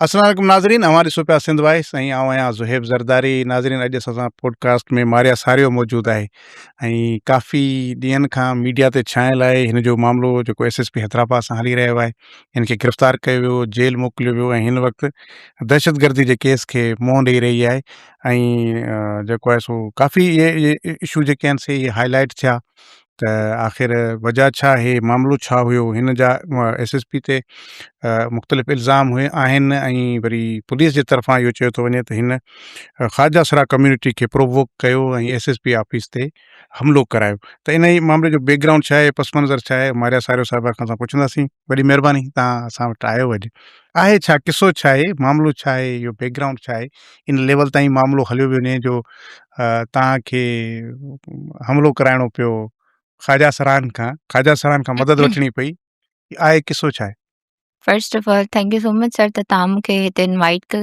السلام عليڪم ناظرين اوهان ڏسو پيا سنڌ وائس ۽ آئون آهيان زهيب زرداري. ناظرين اڄ اسان سان پوڊڪاسٽ ۾ ماريا ساريو موجود آهي ۽ ڪافي ڏينهن کان ميڊيا تي ڇانيل آهي. هن جو معاملو جيڪو ايس ايس پي حيدرآباد سان هلي رهيو آهي، هن کي گرفتار ڪيو ويو، جيل موڪليو ويو ۽ هن وقت دهشتگردي جي ڪيس کي منهن ڏئي رهي آهي ۽ جيڪو آهي سو ڪافي اهي اشو جيڪي آهن سي اهي هائي لائيٽ ٿيا ته آخر وجه ڇا آهي، معاملو ڇا هيو. هن جا ايس ايس پي تي مختلف الزام آهن ۽ وري پوليس جي طرفان اهو چيو ٿو وڃي ته هن خواجه سرا ڪميونٽي کي پرووڪ ڪيو ۽ ايس ايس پي آفيس تي حملو ڪرايو. ته انهي معاملي جو بيڪ گرائونڊ ڇا آهي، پس منظر ڇا آهي، ماريا ساريو صاحبه کان اسان پڇنداسين. وڏي مهرباني توهان اسان وٽ آيو اڄ. آهي ڇا، قصو ڇا آهي، معاملو ڇا آهي، اهو بيڪ گرائونڊ ڇا آهي، ان ليول تائين معاملو هليو ويو وڃي جو توهان کي حملو ڪرائڻو پيو خواجه سران کان، خواجه سران کان مدد وٺڻي پئي، آهي قصو ڇا آهي؟ First of all thank you so much sir ته توهان مون کي هتي انوائيٽ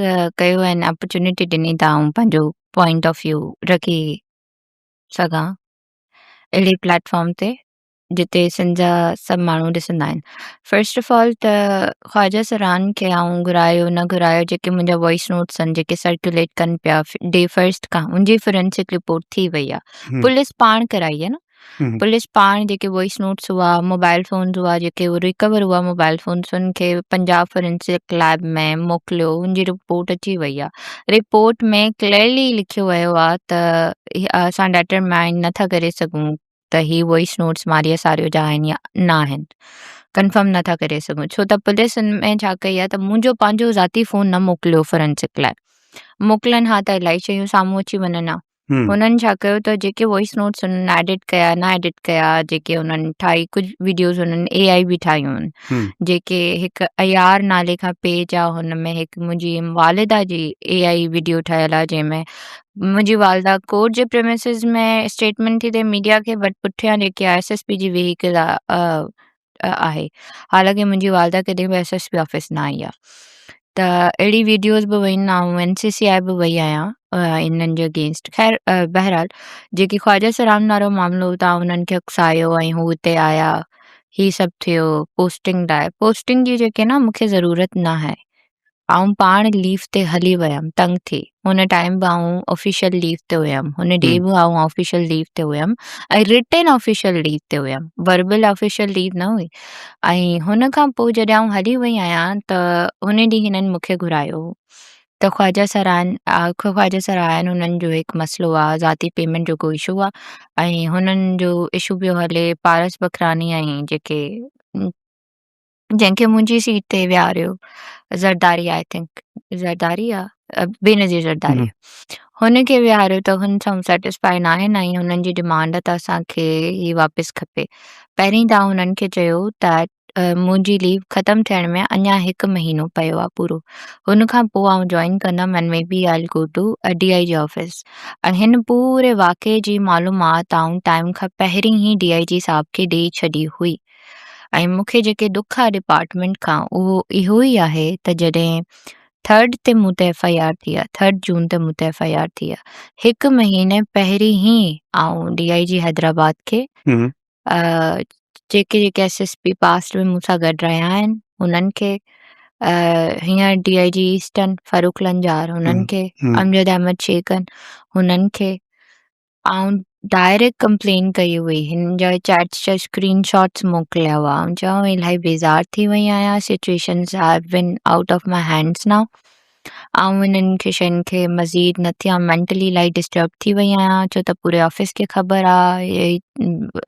ڪيو ۽ اپرچونٽي ڏني ته آئون پنهنجو پوائنٽ آف ويو رکي سگهان اهڙي پليٽ فارم تي جتي سنڌ جا سڀ ماڻهو ڏسندا آهن. فرسٽ آف آل ته خواجه سران کي آئون گهرايو نه گهرايو جيڪي منهنجا وائس نوٽس آهن جيڪي سرڪيوليٽ ڪن پيا ڊي فرسٽ کان منهنجي فورينسڪ رپورٽ ٿي وئي آهي، پوليس پاڻ ڪرائي آهي نه، پوليس پاڻ جيڪي وائس نوٽس هئا، موبائل فونز هئا، جيڪي ريڪور هئا موبائل فونز ان کي پنجاب فورينسڪ ليب ۾ موڪليو، ان جي رپورٽ اچي وئي آهي. رپورٽ ۾ ڪليئرلي لکيو ويو آهي ته اسان ڊٽرمائن نٿا ڪري سگهون ته هي وائس نوٽس ماريا ساريو جا آهن يا نه آهن، ڪنفرم نٿا ڪري سگهون، ڇو ته پوليس ان ۾ ڇا ڪئي آهي ته منهنجو پنهنجو ذاتي فون نه موڪليو فورينسڪ لاء، موڪلن ها ته الاهي شيون سامهون اچي وڃن ها. هنن ڇا ڪيو ته جيڪي وائس نوٽس هنن ايڊٽ ڪيا نه ايڊٽ ڪيا، جيڪي هنن ٺاهي ڪجهه ويڊيوز هنن اي آئي به ٺاهيون آهن، جيڪي هڪ ايار نالي کان پيج آهي هن ۾ هڪ منهنجي والده جي اي آئي ويڊيو ٺهيل آهي، جنهن ۾ منهنجي والده ڪورٽ جي پريمسز ۾ اسٽيٽمينٽ ٿي ڏي ميڊيا کي بٽ پٺيان جيڪي ايس ايس پي جي وهيڪل آهي، حالانڪه منهنجي والده ڪڏهن به ايس ايس پي آفيس نه آئي آهي. ته اهڙي ويڊيوز به ويون آئون اين سي سي آء به وئي آهيان انهن جي اگينسٽ. خير بهرحال جيڪي خواجه سرام وارو معاملو تان انهن کي اڪسايو ۽ هو اتي آيا هي سڀ ٿيو پوسٽنگ لاء، پوسٽنگ جي جيڪي نه مونکي ضرورت نه آهي. آئون پاڻ ليو تي هلي ويم تنگ ٿي. هن ٽائيم به آئون آفيشل ليو تي هيم، هن ڊي به آئون آفيشل ليو تي هيم ۽ رٽن آفيشل ليو تي هيم، وربل آفيشل ليو نه هئي. ۽ هن کان پوء جڏهن آئون هلي وئي آهيان ته هن ڏينهن هنن مون کي گهرايو هو ته خواجه سران خواجه سران هنن جو هڪ مسئلو آ، ذاتي پيمينٽ جو ڪو اشو آ ۽ هنن جو اشو پيو هلي پارس بکراني ۽ جيڪي جنهن کي منهنجي سيٽ تي ويهاريو زرداري I think Zardari آ بينظير زرداري هن کي ويهاريو ته هن سان سيٽسفائي نه آهن ۽ هنن جي ڊمانڊ ته اسان کي هي واپس کپي. پهرين ته هنن کي چيو ته منهنجي ليو ختم ٿيڻ ۾ اڃا هڪ مهينو پيو آ پورو، هن کان پوء آئون جوائن ڪندم and maybe I will go to D I G office. ۽ هن پوري واقعي جي معلومات آئون ٽائيم کان پهرين ئي ڊي I جي صاحب کي ڏئي ڇڏي هئي. ۽ مون کي جيڪي ڏک آ ڊپارٽمينٽ کان اهو اهو ئي آهي ته جڏهن ٿرڊ تي مون تي ايف I R ٿي آ، ٿرڊ جون تي مون تي ايف I R ٿي آ، هڪ مهيني پهرين ئي آئون ڊي I جي حيدرآباد کي جيڪي جيڪي ايس ايس پي پاسٽ ۾ مون سان گڏ رهيا آهن انهن کي، هينئر ڊي I جي ايسٽرن فرخ لنجار انهن کي، امجد احمد شيخ آهن انهن کي، آئون ڊائريڪٽ ڪمپلين ڪئي هئي، هن جا چيٽس جا اسڪرين شاٽس موڪليا هئا. آئون چيو آئون الاهي بيزار ٿي وئي آهيان، situations have been out of my hands now. آئون انهن کي شين کي مزيد نه ٿي، آئون مينٽلي الاهي ڊسٽرب ٿي وئي آهيان، ڇو ته پوري آفيس کي خبر آهي،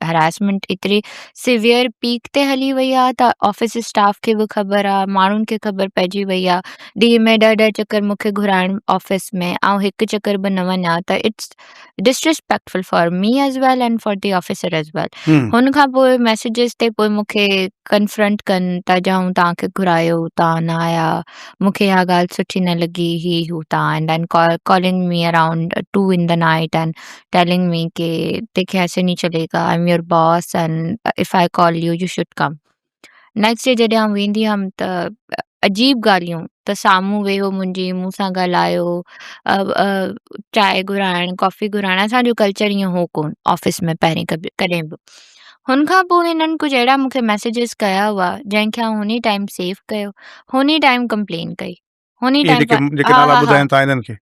هراسمينٽ ايتري سيويئر پيڪ تي هلي وئي آهي ته آفيس اسٽاف کي به خبر آهي، ماڻهن کي خبر پئجي وئي آهي. ڏينهن ۾ ڏهه ڏهه چڪر مون کي گهرائڻ آفيس ۾، آئون هڪ چڪر به نه وڃان ته it's disrespectful for me as well and for the officer as well. هن کان پوء ميسيجز تي پوء مون کي ڪنفرنٽ ڪن ته جا آئون توهان کي گهرايو توهان نه آيا، مون کي اها ڳالهه سٺي نه لڳي، هي هو تان and then calling me around 2 in the night and telling me ڪي ديکي ايسي نهي چلي گا، I am your boss and if I call you you should come. Next day جڏهن آئون ويندي هئم ته عجيب ڳالهيون ته سامهون ويهو منهنجي مون سان ڳالهايو، چانهه گهرائڻ ڪافي گهرائڻ اسان جو ڪلچر ائين هو ڪونه آفيس ۾ پهرين ڪڏهن به. هن کان پوء هنن ڪجهه اهڙا مون کي ميسيجز ڪيا هئا جنهن کي آئون هن ئي ٽائيم سيو ڪيو هن ئي ٽائيم ڪمپلين ڪئي. هن ئي اهي ٽائيم جيڪي جيڪي ها نالا ها ها ٻڌاين ٿا انهن کي.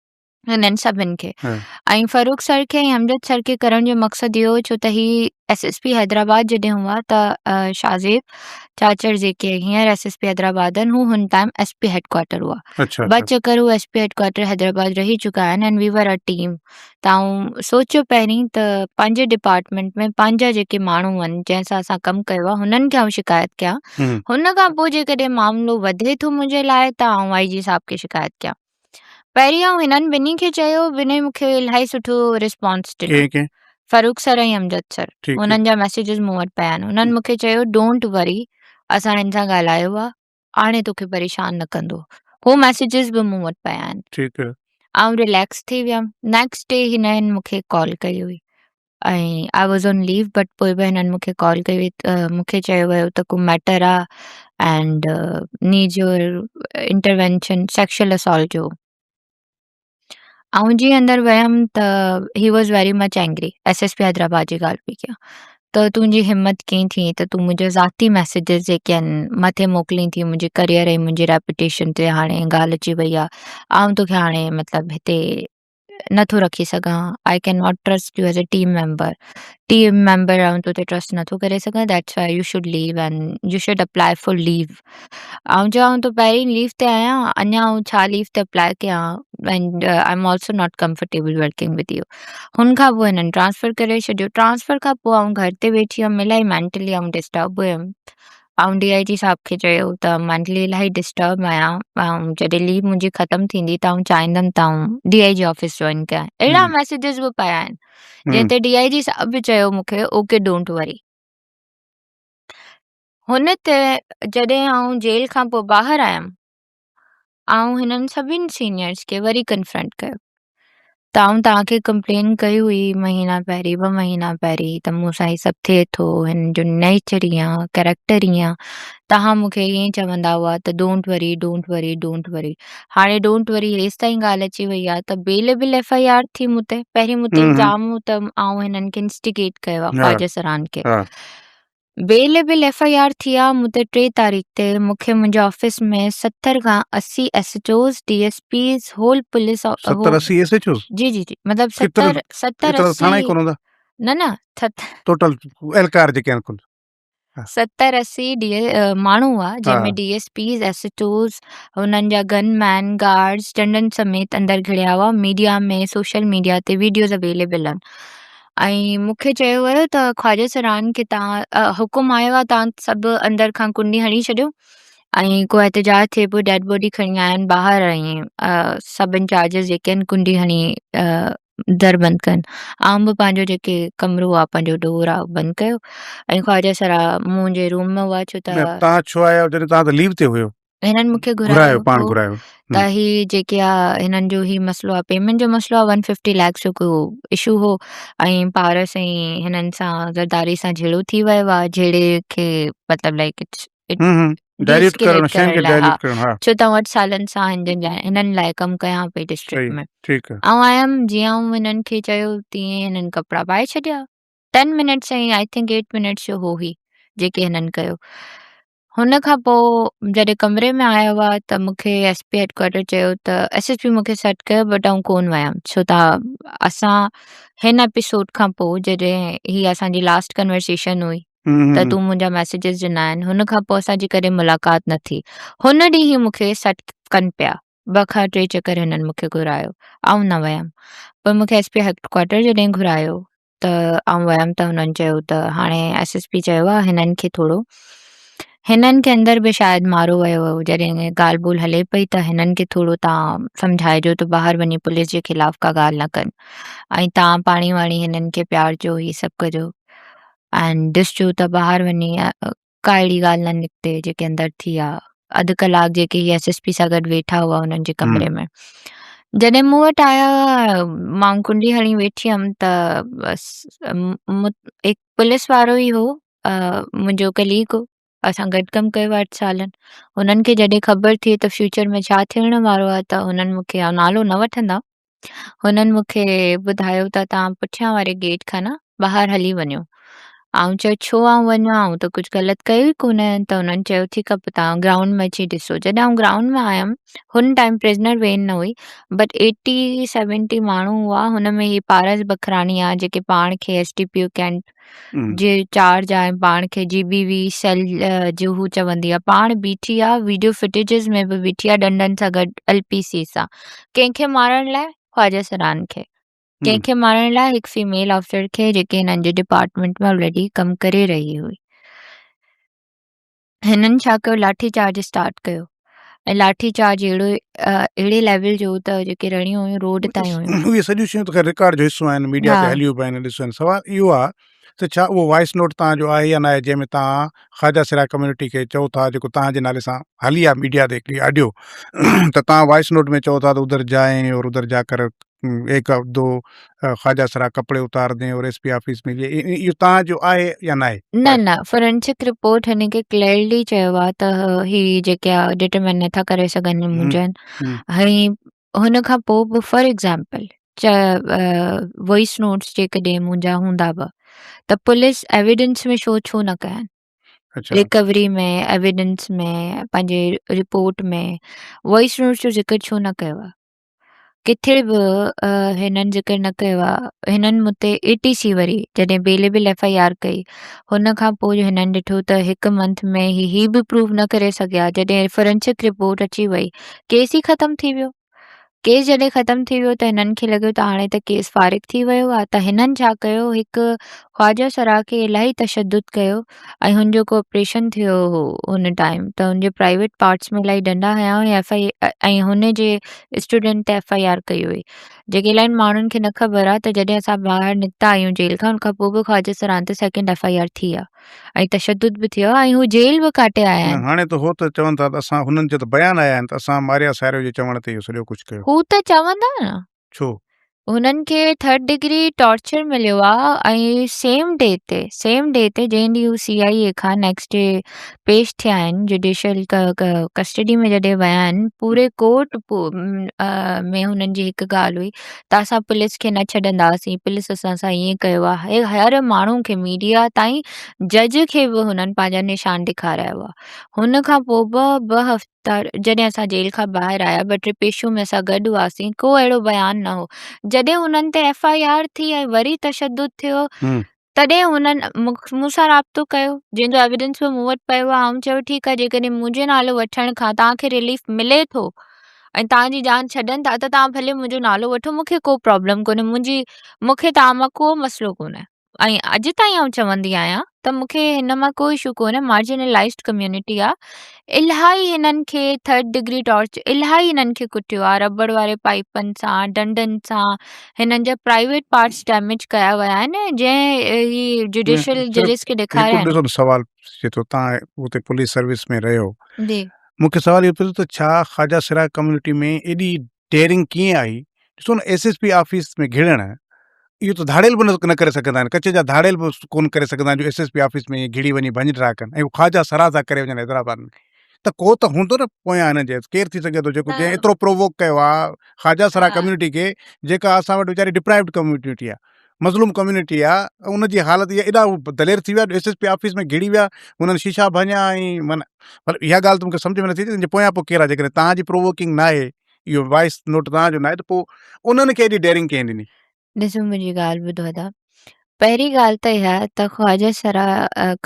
هنن سڀن کي ها. ۽ فرخ سر کي ۽ امجد سر کي ڪرڻ جو مقصد اهو هو ڇو ته هي ايس ايس پي حيدرآباد جڏهن هئا ته شاهزيب چاچڙ جيڪي هينئر ايس ايس پي حيدرآباد آهن هو هن time S P head quarter هئا. اڇا ٻه اڇا. چڪر هو S P head quarter Hyderabad رهي چڪا آهن ۽ وي ور ا ٽيم ته آئون سوچيو پهرين ته پنهنجي ڊپارٽمينٽ ۾ پنهنجا جيڪي ماڻهو آهن جنهن سان اسان ڪم ڪيو آهي هنن کي آئون شڪايت ڪيان هن کان پوء جيڪڏهن معاملو وڌي ٿو منهنجي لاء ته آئون آئي جي صاحب کي شڪايت ڪيان. پهرين آئون هنن ٻنهي کي چيو ٻنهي مون کي الاهي سٺو رسپانس ڏنو. ڪنهن ڪنهن؟ فرخ سر ۽ امجد سر. ٺيڪ انهن جا ميسيجز مون وٽ پيا آهن. انهن مون کي چيو don't وري اسان هن سان ڳالهايو آ هاڻي توکي پريشان نه ڪندو. هو ميسيجز به مون وٽ پيا آهن. ٺيڪ. آئون رليڪس ٿي ويم. نيڪسٽ ڊي هنن مون کي ڪال ڪئي هئي. ۽ I was on leave but پوء به هنن مون کي ڪال ڪئي هئي ته مون کي چيو ويو ته ڪو ميٽر آ and need your intervention sexual assault جو آئون جيئن اندر ويم ته he was very much angry S S P Hyderabad جي ڳالهه پئي ڪيان ته تنهنجي همت ڪيئن ٿي ته تون منهنجا ذاتي ميسيجز جيڪي آهن مٿي موڪلين ٿي منهنجي ڪريئر ۽ منهنجي ريپوٽيشن تي هاڻي ڳالهه اچي وئي آ آئون توکي هاڻي مطلب هتي نٿو رکي سگهان I can not trust you as a team member team member آئون تو تي ٽرسٽ نٿو ڪري سگهان that's why you should leave and you should apply for leave آئون چيو آئون ته پهرين ليو تي آهيان اڃا آئون ڇا ليو تي اپلائي ڪيان and I am also not comfortable working with you هن کان پوء هنن ٽرانسفر ڪري ڇڏيو ٽرانسفر کان پوء آئون گهر تي ويٺي هيم الاهي مينٽلي آئون ڊسٽرب هيم آئون ڊي I جي صاحب کي چيو ته مينٽلي الاهي ڊسٽرب آهيان ۽ جڏهن ليو منهنجي ختم ٿيندي ته آئون چاهيندم ته آئون ڊي I جي آفيس جوائن ڪيان اهڙا ميسيجز به پيا آهن جنهن تي ڊي I جي صاحب به چيو مون کي اوڪي don't وري هن تي جڏهن آئون جيل کان پوء ٻاهر آيم آئون هنن سڀني سينيئرز کي وري ڪنفرنٽ ڪيو ته آئون توهان کي ڪمپلين ڪئي هئي مهينا پهرين ٻه مهينا پهرين ته مون سان هي سڀ ٿئي ٿو هن جو نيچر ائين آ ڪريڪٽر ائين آ توهان مون کي ائين چوندا هئا ته don't worry don't worry don't worry هاڻي don't وري هيستائين ڳالهه اچي وئي آ ته بيليبل ايف I R ٿي مون تي پهرين مون تي الزام هو ته آئون هنن کي انسٽيگيٽ ڪيو آ خواجه سران کي بيليبل ايف I R ٿي آ مون تي 3 تاريخ تي مون کي منهنجي آفيس ۾ 70 کان 80 S H Os D S Ps whole police 70 80 S H Os جي جي جي مطلب 70 70 80 ٿاڻا ئي ڪونه هوندا نه نه ٽوٽل اهلڪار جيڪي آهن ڪل 70 80 ڊي ماڻهو هئا جنهن ۾ D S Ps S H Os هنن جا گن مين گارڊز ٽنڊن سميت اندر گهڙيا هئا ميڊيا ۾ سوشل ميڊيا تي ويڊيوز اويليبل آهن ۽ مون کي چيو ويو ته خواجه سران کي تان حڪم آيو آهي تان سڀ اندر کان ڪنڊي هڻي ڇڏيو ۽ ڪو احتجاج ٿئي پيو ڊيڊ باڊي کڻي آيا آهن ٻاهر ۽ سڀ انچارجز جيڪي آهن ڪنڊي هڻي در بند ڪن آئون به پنهنجو جيڪي ڪمرو آهي پنهنجو ڊور آهي بند ڪيو ۽ خواجه سرا منهنجي روم ۾ هئا ڇو ته تان ڇو آيا جڏهن تان ته ليو تي هيو هنن مون کي گهرايو پاڻ گهرايو ته هي جيڪي آ هنن جو هي مسئلو آ پيمنٽ جو مسئلو آ ون ففٽي ليڪس جو ڪو اشو هو ۽ پارس ۽ هنن سان زرداري سان جهيڙو ٿي ويو آ جهيڙي کي مطلب لائڪ it's dilute ڪرڻ شين کي ڊائليوٽ ڪرڻ ها ڇو ته 8 سالن سان هنن جا هنن لاء ڪم ڪيان پئي ڊسٽرڪٽ ۾ ٺيڪ آ آئون آيم جيئن آئون هنن کي چيو تيئن هنن ڪپڙا پائي ڇڏيا 10 منٽس ۽ I think 8 minutes جو هو هي جيڪي هنن ڪيو هن کان پوء جڏهن ڪمري ۾ آيا هئا ته مون کي ايس پي هيڊ ڪوارٽر چيو ته ايس ايس پي مون کي سڏ ڪيو بٽ آئون ڪونه ويم ڇو ته اسان هن ايپيسوڊ کان پوء جڏهن هي اسان جي لاسٽ ڪنورسيشن هئي ته تون منهنجا ميسيجز ڏنا آهن هن کان پوء اسان جي ڪڏهن ملاقات نه ٿي هن ڏينهن هي مون کي سڏ ڪن پيا ٻه کان ٽي چڪر هنن مون کي گهرايو آئون نه ويم پوء مون کي ايس پي هيڊ ڪوارٽر جڏهن گهرايو ته آئون ويم ته هنن چيو ته هاڻي ايس ايس پي چيو آهي هنن کي ٿورو هنن کي اندر به شايد مارو ويو هو جڏهن ڳالهه ٻولهه هلي پئي ته هنن کي ٿورو تان سمجهائجو ته ٻاهر وڃي پوليس جي خلاف ڪا ڳالهه نه ڪن ۽ تان پاڻي واڻي هنن کي پيارجو هي سڀ ڪجو ۽ ڏسجو ته ٻاهر وڃي ڪا اهڙي ڳالهه نه نڪتي جيڪي اندر ٿي آ. اڌ ڪلاڪ جيڪي هي ايس ايس پي سان گڏ ويٺا هئا انهن جي ڪمري ۾. جڏهن مون وٽ آيا مان ڪنڊي هڻي ويٺي هيم ته بس هڪ پوليس وارو ئي هو منهنجو ڪليگ هو اسان گڏ ڪم ڪيو آ اٺ سالن. هنن کي جڏهن خبر ٿي ته فيوچر ۾ ڇا ٿيڻ وارو آ ته هنن مون کي نالو نه وٺندا هنن مون کي ٻڌايو ته توهان پٺيان واري گيٽ کان نه ٻاهر هلي وڃو. آئون چيو ڇو آئون وڃان آئون ته ڪجهه غلط ڪيو ئي ڪونه ته انهن چيو ٺيڪ آ پوء توهان گرائونڊ ۾ اچي ڏسو جڏهن آئون گرائونڊ ۾ آيم هن ٽائيم پرزنر وين نه هئي بٽ ايٽي سيونٽي ماڻهو هئا هن ۾ هي پارس بکراڻي آ جيڪي پاڻ کي S D P O cantt جي چارج آ ۽ پاڻ کي جي بي وي سيل جو هو چوندي آ پاڻ بيٺي آ ويڊيو فٽيجز ۾ به بيٺي آ ڏنڊن سان گڏ ايل پي سي سان ڪنهن کي مارڻ لاء خواجه سران کي ڪنهن کي مارڻ لاء هڪ فيميل آفيسر کي جيڪي هنن جي ڊپارٽمينٽ ۾ آلريڊي ڪم ڪري رهي هئي. هنن ڇا ڪيو لاٺي چارج اسٽارٽ ڪيو ۽ لاٺي چارج اهڙو اهڙي ليول جو ته جيڪي رڙيون هيون روڊ تائين هيون. اهي سڄيون شيون ته خير رڪارڊ جو حصو آهن ميڊيا تي هليون به آهن ڏسو آهن سوال اهو آهي ته ڇا اهو وائس نوٽ توهان جو آهي يا ناهي جنهن ۾ توهان خواجه سرا ڪميونٽي کي چئو ٿا جيڪو توهان جي نالي سان هلي آهي ميڊيا تي هڪڙي آڊيو ته توهان وائس نوٽ ۾ چئو ٿا ته ادھر جائين اور ادھر جا ڪر ايڪ دو خواجه سرا ڪپڙي اتار دين اور ايس پي آفيس ۾ يي اهو توهان جو آهي يا ناهي؟ نه نه فورينسڪ رپورٽ هن کي ڪليئرلي چيو آهي ته هي جيڪي ڊٽرمن نٿا ڪري سگهن منهنجا آهن هي هن کان پوء به فار ايگزامپل وائس نوٽس جيڪڏهن منهنجا هوندا به ته پوليس ايويڊنس ۾ شو ڇو نه ڪيا رڪوري ۾ ايويڊنس ۾ پنهنجي رپورٽ ۾ وائس نوٽس جو ذڪر ڇو نه ڪيو آهي ڪٿي به هنن ذڪر نه ڪيو آهي هنن مون تي اي ٽي سي وري جڏهن بيليبل ايف I R ڪئي هن کان پوء هنن ڏٺو ته هڪ منٿ ۾ هي به پروف نه ڪري سگهيا جڏهن فورينسڪ رپورٽ اچي وئي ڪيس ئي ختم ٿي ويو. ڪيس جڏهن ختم ٿي ويو ته هنن کي لڳيو ته هاڻي ته ڪيس فارغ ٿي ويو آهي ته هنن ڇا ڪيو هڪ خواجه سرا کي الاهي تشدد ڪيو ۽ هن جو ڪو آپريشن ٿيو هو ان ٽائيم ته هن جي پرائيويٽ پارٽس ۾ الاهي ڏنڊا هنيا هئا ايف I ۽ هن جي اسٽوڊنٽ تي ايف I R ڪئي هئي جيڪي الاهي ماڻهن کي نه خبر آهي ته جڏهن اسان ٻاهر نڪتا آهيون جيل کان ان کان پوء به خواجه سران تي سيڪنڊ ايف I R ٿي آهي ۽ تشدد به ٿيو ۽ هو جيل به ڪاٽي آيا آهن. نه هاڻي ته هو ته چون ٿا ته اسان هنن جا ته بيان آيا آهن ته اسان ماريا ساريو جي چوڻ تي اهو سڄو ڪجهه ڪيو. هو ته چوندا نه. ڇو؟ هنن کي ٿرڊ ڊگري ٽارچر مليو آ ۽ سيم ڊي تي سيم ڊي تي جنهن ڏينهن هو سي آء اي کان نيڪسٽ ڊي پيش ٿيا آهن جڊيشل ڪسٽڊي ۾ جڏهن ويا آهن پوري ڪورٽ ۾ هنن جي هڪ ڳالهه هئي ته اسان پوليس کي نه ڇڏنداسين پوليس اسان سان ائين ڪيو آهي هر ماڻهو کي ميڊيا تائين جج کي به هنن پنهنجا نشان ڏيکاريا هئا هن کان پوء به ٻه هفتا جڏهن اسان جيل کان ٻاهر آيا ٻه ٽي پيشيون ۾ اسان گڏ هئاسين ڪو اهڙو بيان نه هو جڏهن هنن تي ايف I R ٿي ۽ وري تشدد ٿيو تڏهن هنن مون سان رابطو ڪيو، جنهن جو ايويڊنس به مون وٽ پيو آهي. آئون چيو ٺيڪ آهي جيڪڏهن منهنجو نالو وٺڻ کان توهان کي رليف ملي ٿو ۽ توهان جي جان ڇڏن ٿا ته توهان ڀلي منهنجو نالو وٺو مون کي ڪو پرابلم ڪونهي منهنجي مون کي توهان مان ڪو مسئلو ڪونهي ۽ اڄ تائين آئون چوندي آهيان ته مون کي هن مان ڪو اشو ڪونهي مارجنلائزڊ ڪميونٽي آهي الاهي هنن کي ٿرڊ ڊگري ٽارچ الاهي هنن کي ڪٽيو آ رٻڙ واري پائپن سان ڊنڊن سان هنن جا پرائيويٽ پارٽس ڊيميج ڪيا ويا آهن جنهن هي جڊيشل ججز کي ڏيکاريا آهن ڏسو سوال پڇي ٿو تان اتي پوليس سروس ۾ رهيو جي مونکي سوال اهو پيو ته ڇا خواجه سرا ڪميونٽي ۾ ايڏي ڊيئرنگ ڪيئن آئي ڏسو نه ايس ايس پي آفيس ۾ گهڙڻ اهو ته ڌاڙيل به نه ڪري سگهندا آهن ڪچي جا ڌاڙيل به ڪونه ڪري سگهندا آهن جو ايس ايس پي آفيس ۾ ائين گهڙي وڃي ڀڃ ڊاهه ڪن ۽ خواجه سرا ٿا ڪري وڃن حيدرآباد ۾ ته ڪو ته هوندو نه پويان هنن جي ڪير ٿي سگهي ٿو جيڪو جنهن ايترو پرووڪ ڪيو آهي خواجه سرا ڪميونٽي کي جيڪا اسان وٽ ويچاري ڊپرائيوڊ ڪميونٽي آهي مظلوم ڪميونٽي آهي ان جي حالت اها ايڏا دلير ٿي ويا جو ايس ايس پي آفيس ۾ گهڙي ويا هنن شيشا ڀڃيا ۽ معنيٰ اها ڳالهه ته مونکي سمجهه ۾ نٿي اچي پويان پوء ڪير آهي جيڪڏهن توهان جي پرووڪنگ ناهي اهو وائس نوٽ توهان جو ناهي ته پوء انهن کي ايڏي ڊيئرنگ ڪنهن ڏني؟ ڏسو منهنجي ڳالهه ٻڌو ادا پهرين ڳالهه ته اها ته خواجه سرا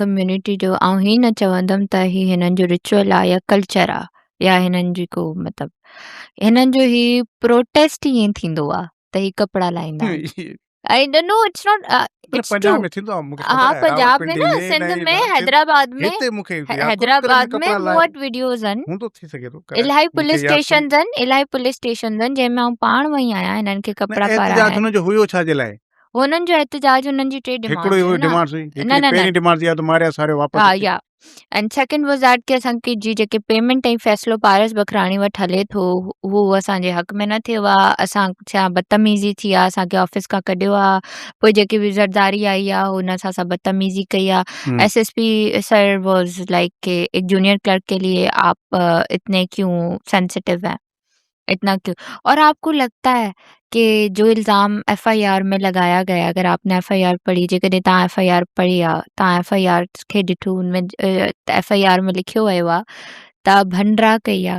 ڪميونٽي جو آئون هي نه چوندم ته هي هنن جو رچوئل آ يا ڪلچر آ يا هنن جي ڪو مطلب هنن جو هي پروٽيسٽ ائين ٿيندو آ ته هي ڪپڙا لاهيندا آهن I don't know it's not it's Punjab ۾ ٿيندو آهي مونکي ها پنجاب ۾ نه سنڌ ۾ حيدرآباد ۾ هتي مونکي حيدرآباد ۾ مون وٽ وڊيوز آهن هوندو ٿي سگهي ٿو الاهي پوليس اسٽيشنز آهن الاهي پوليس اسٽيشنز آهن جنهن ۾ آئون پاڻ وئي آهيان هنن کي ڪپڙا پارايا احتجاج هن جو هيو ڇا جي لاء هنن جو احتجاج هنن جي ٽي ڊيمانڊز هڪڙو هيو ڊيمانڊز هئي هڪڙي پهرين ڊيمانڊز اها ته ماريا ساريو واپس ها يا اينڊ سيڪنڊ واز that ڪي اسان کي جي جيڪي پيمينٽ ۽ فيصلو پارس بکراڻي وٽ هلي ٿو هو اسان جي حق ۾ نه ٿيو آ اسان سان بدتميزي ٿي آ اسان کي آفيس کان ڪڍيو آ پوء جيڪي به زرداري آئي آ هن اسان سان بدتميزي ڪئي آ S S P sir was like ڪي ايڪ جونيئر ڪلرڪ ڪي ليي آپ اتني ڪيون سينسيٽو هين. اتنا ڪيون اور آپ کو لگتا ہے ڪي جو الزام ايف I R ۾ لڳايا گيا اگر آپ ني ايف I R پڙهي جيڪڏهن توهان ايف I R پڙهي آ توهان ايف I R کي ڏٺو ان ۾ ايف I R ۾ لکيو ويو آ ته ڀنڊرا ڪئي آ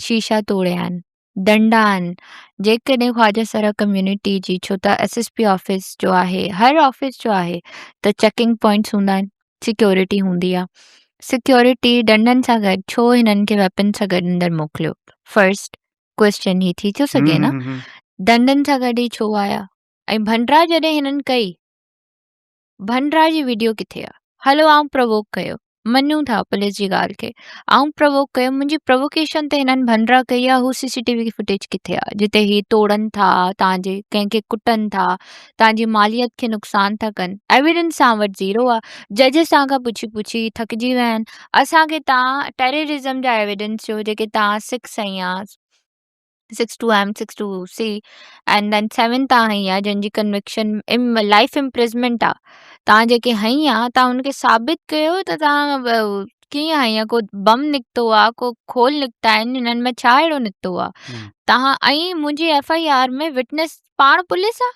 شيشا توڙيا آهن ڏنڊا آهن جيڪڏهن خواجه سرا ڪميونٽي جي ڇو ته ايس ايس پي آفيس جو آهي هر آفيس جو آهي ته چيڪنگ پوائنٽس هوندا آهن سيڪيورٽي هوندي آ سيڪيورٽي ڏنڊن سان گڏ ڇو هنن کي ويپن سان گڏ اندر موڪليو فرسٽ ڪويسچن هي ٿي ٿو سگهي نه ڏنڊن سان گڏ هي ڇو آيا ۽ ڀنڊرا جڏهن هنن ڪئي ڀنڊرا جي ويڊيو ڪٿي آ هلو آئون پرووڪ ڪيو مڃون ٿا پوليس جي ڳالهه کي آئون پرووڪ ڪيو منهنجي پرووڪيشن تي هنن ڀنڊرا ڪئي آ هو سي سي ٽي وي فوٽيج ڪٿي آ جتي هي توڙن ٿا تان جي ڪنهن کي ڪٽن ٿا تان جي ماليت کي نقصان ٿا ڪن ايويڊنس سان وٽ زيرو آ جج سان کان پڇي پڇي ٿڪجي ويا آهن اسان کي تان ٽيررزم جا ايويڊنس ڏيو جيڪي تان سڪس ۽ آ six two M six two C and then seven تان هنئي آ جنهن جي ڪنوڪشن لائف امپرزنمينٽ آ تان جيڪي هنئي آ تان ان کي ثابت ڪيو ته تان ڪيئن هنئي آ ڪو بم نڪتو آ ڪو کول نڪتا آهن هنن ۾ ڇا اهڙو نڪتو آ تان ۽ منهنجي ايف I R ۾ witness پاڻ پوليس آ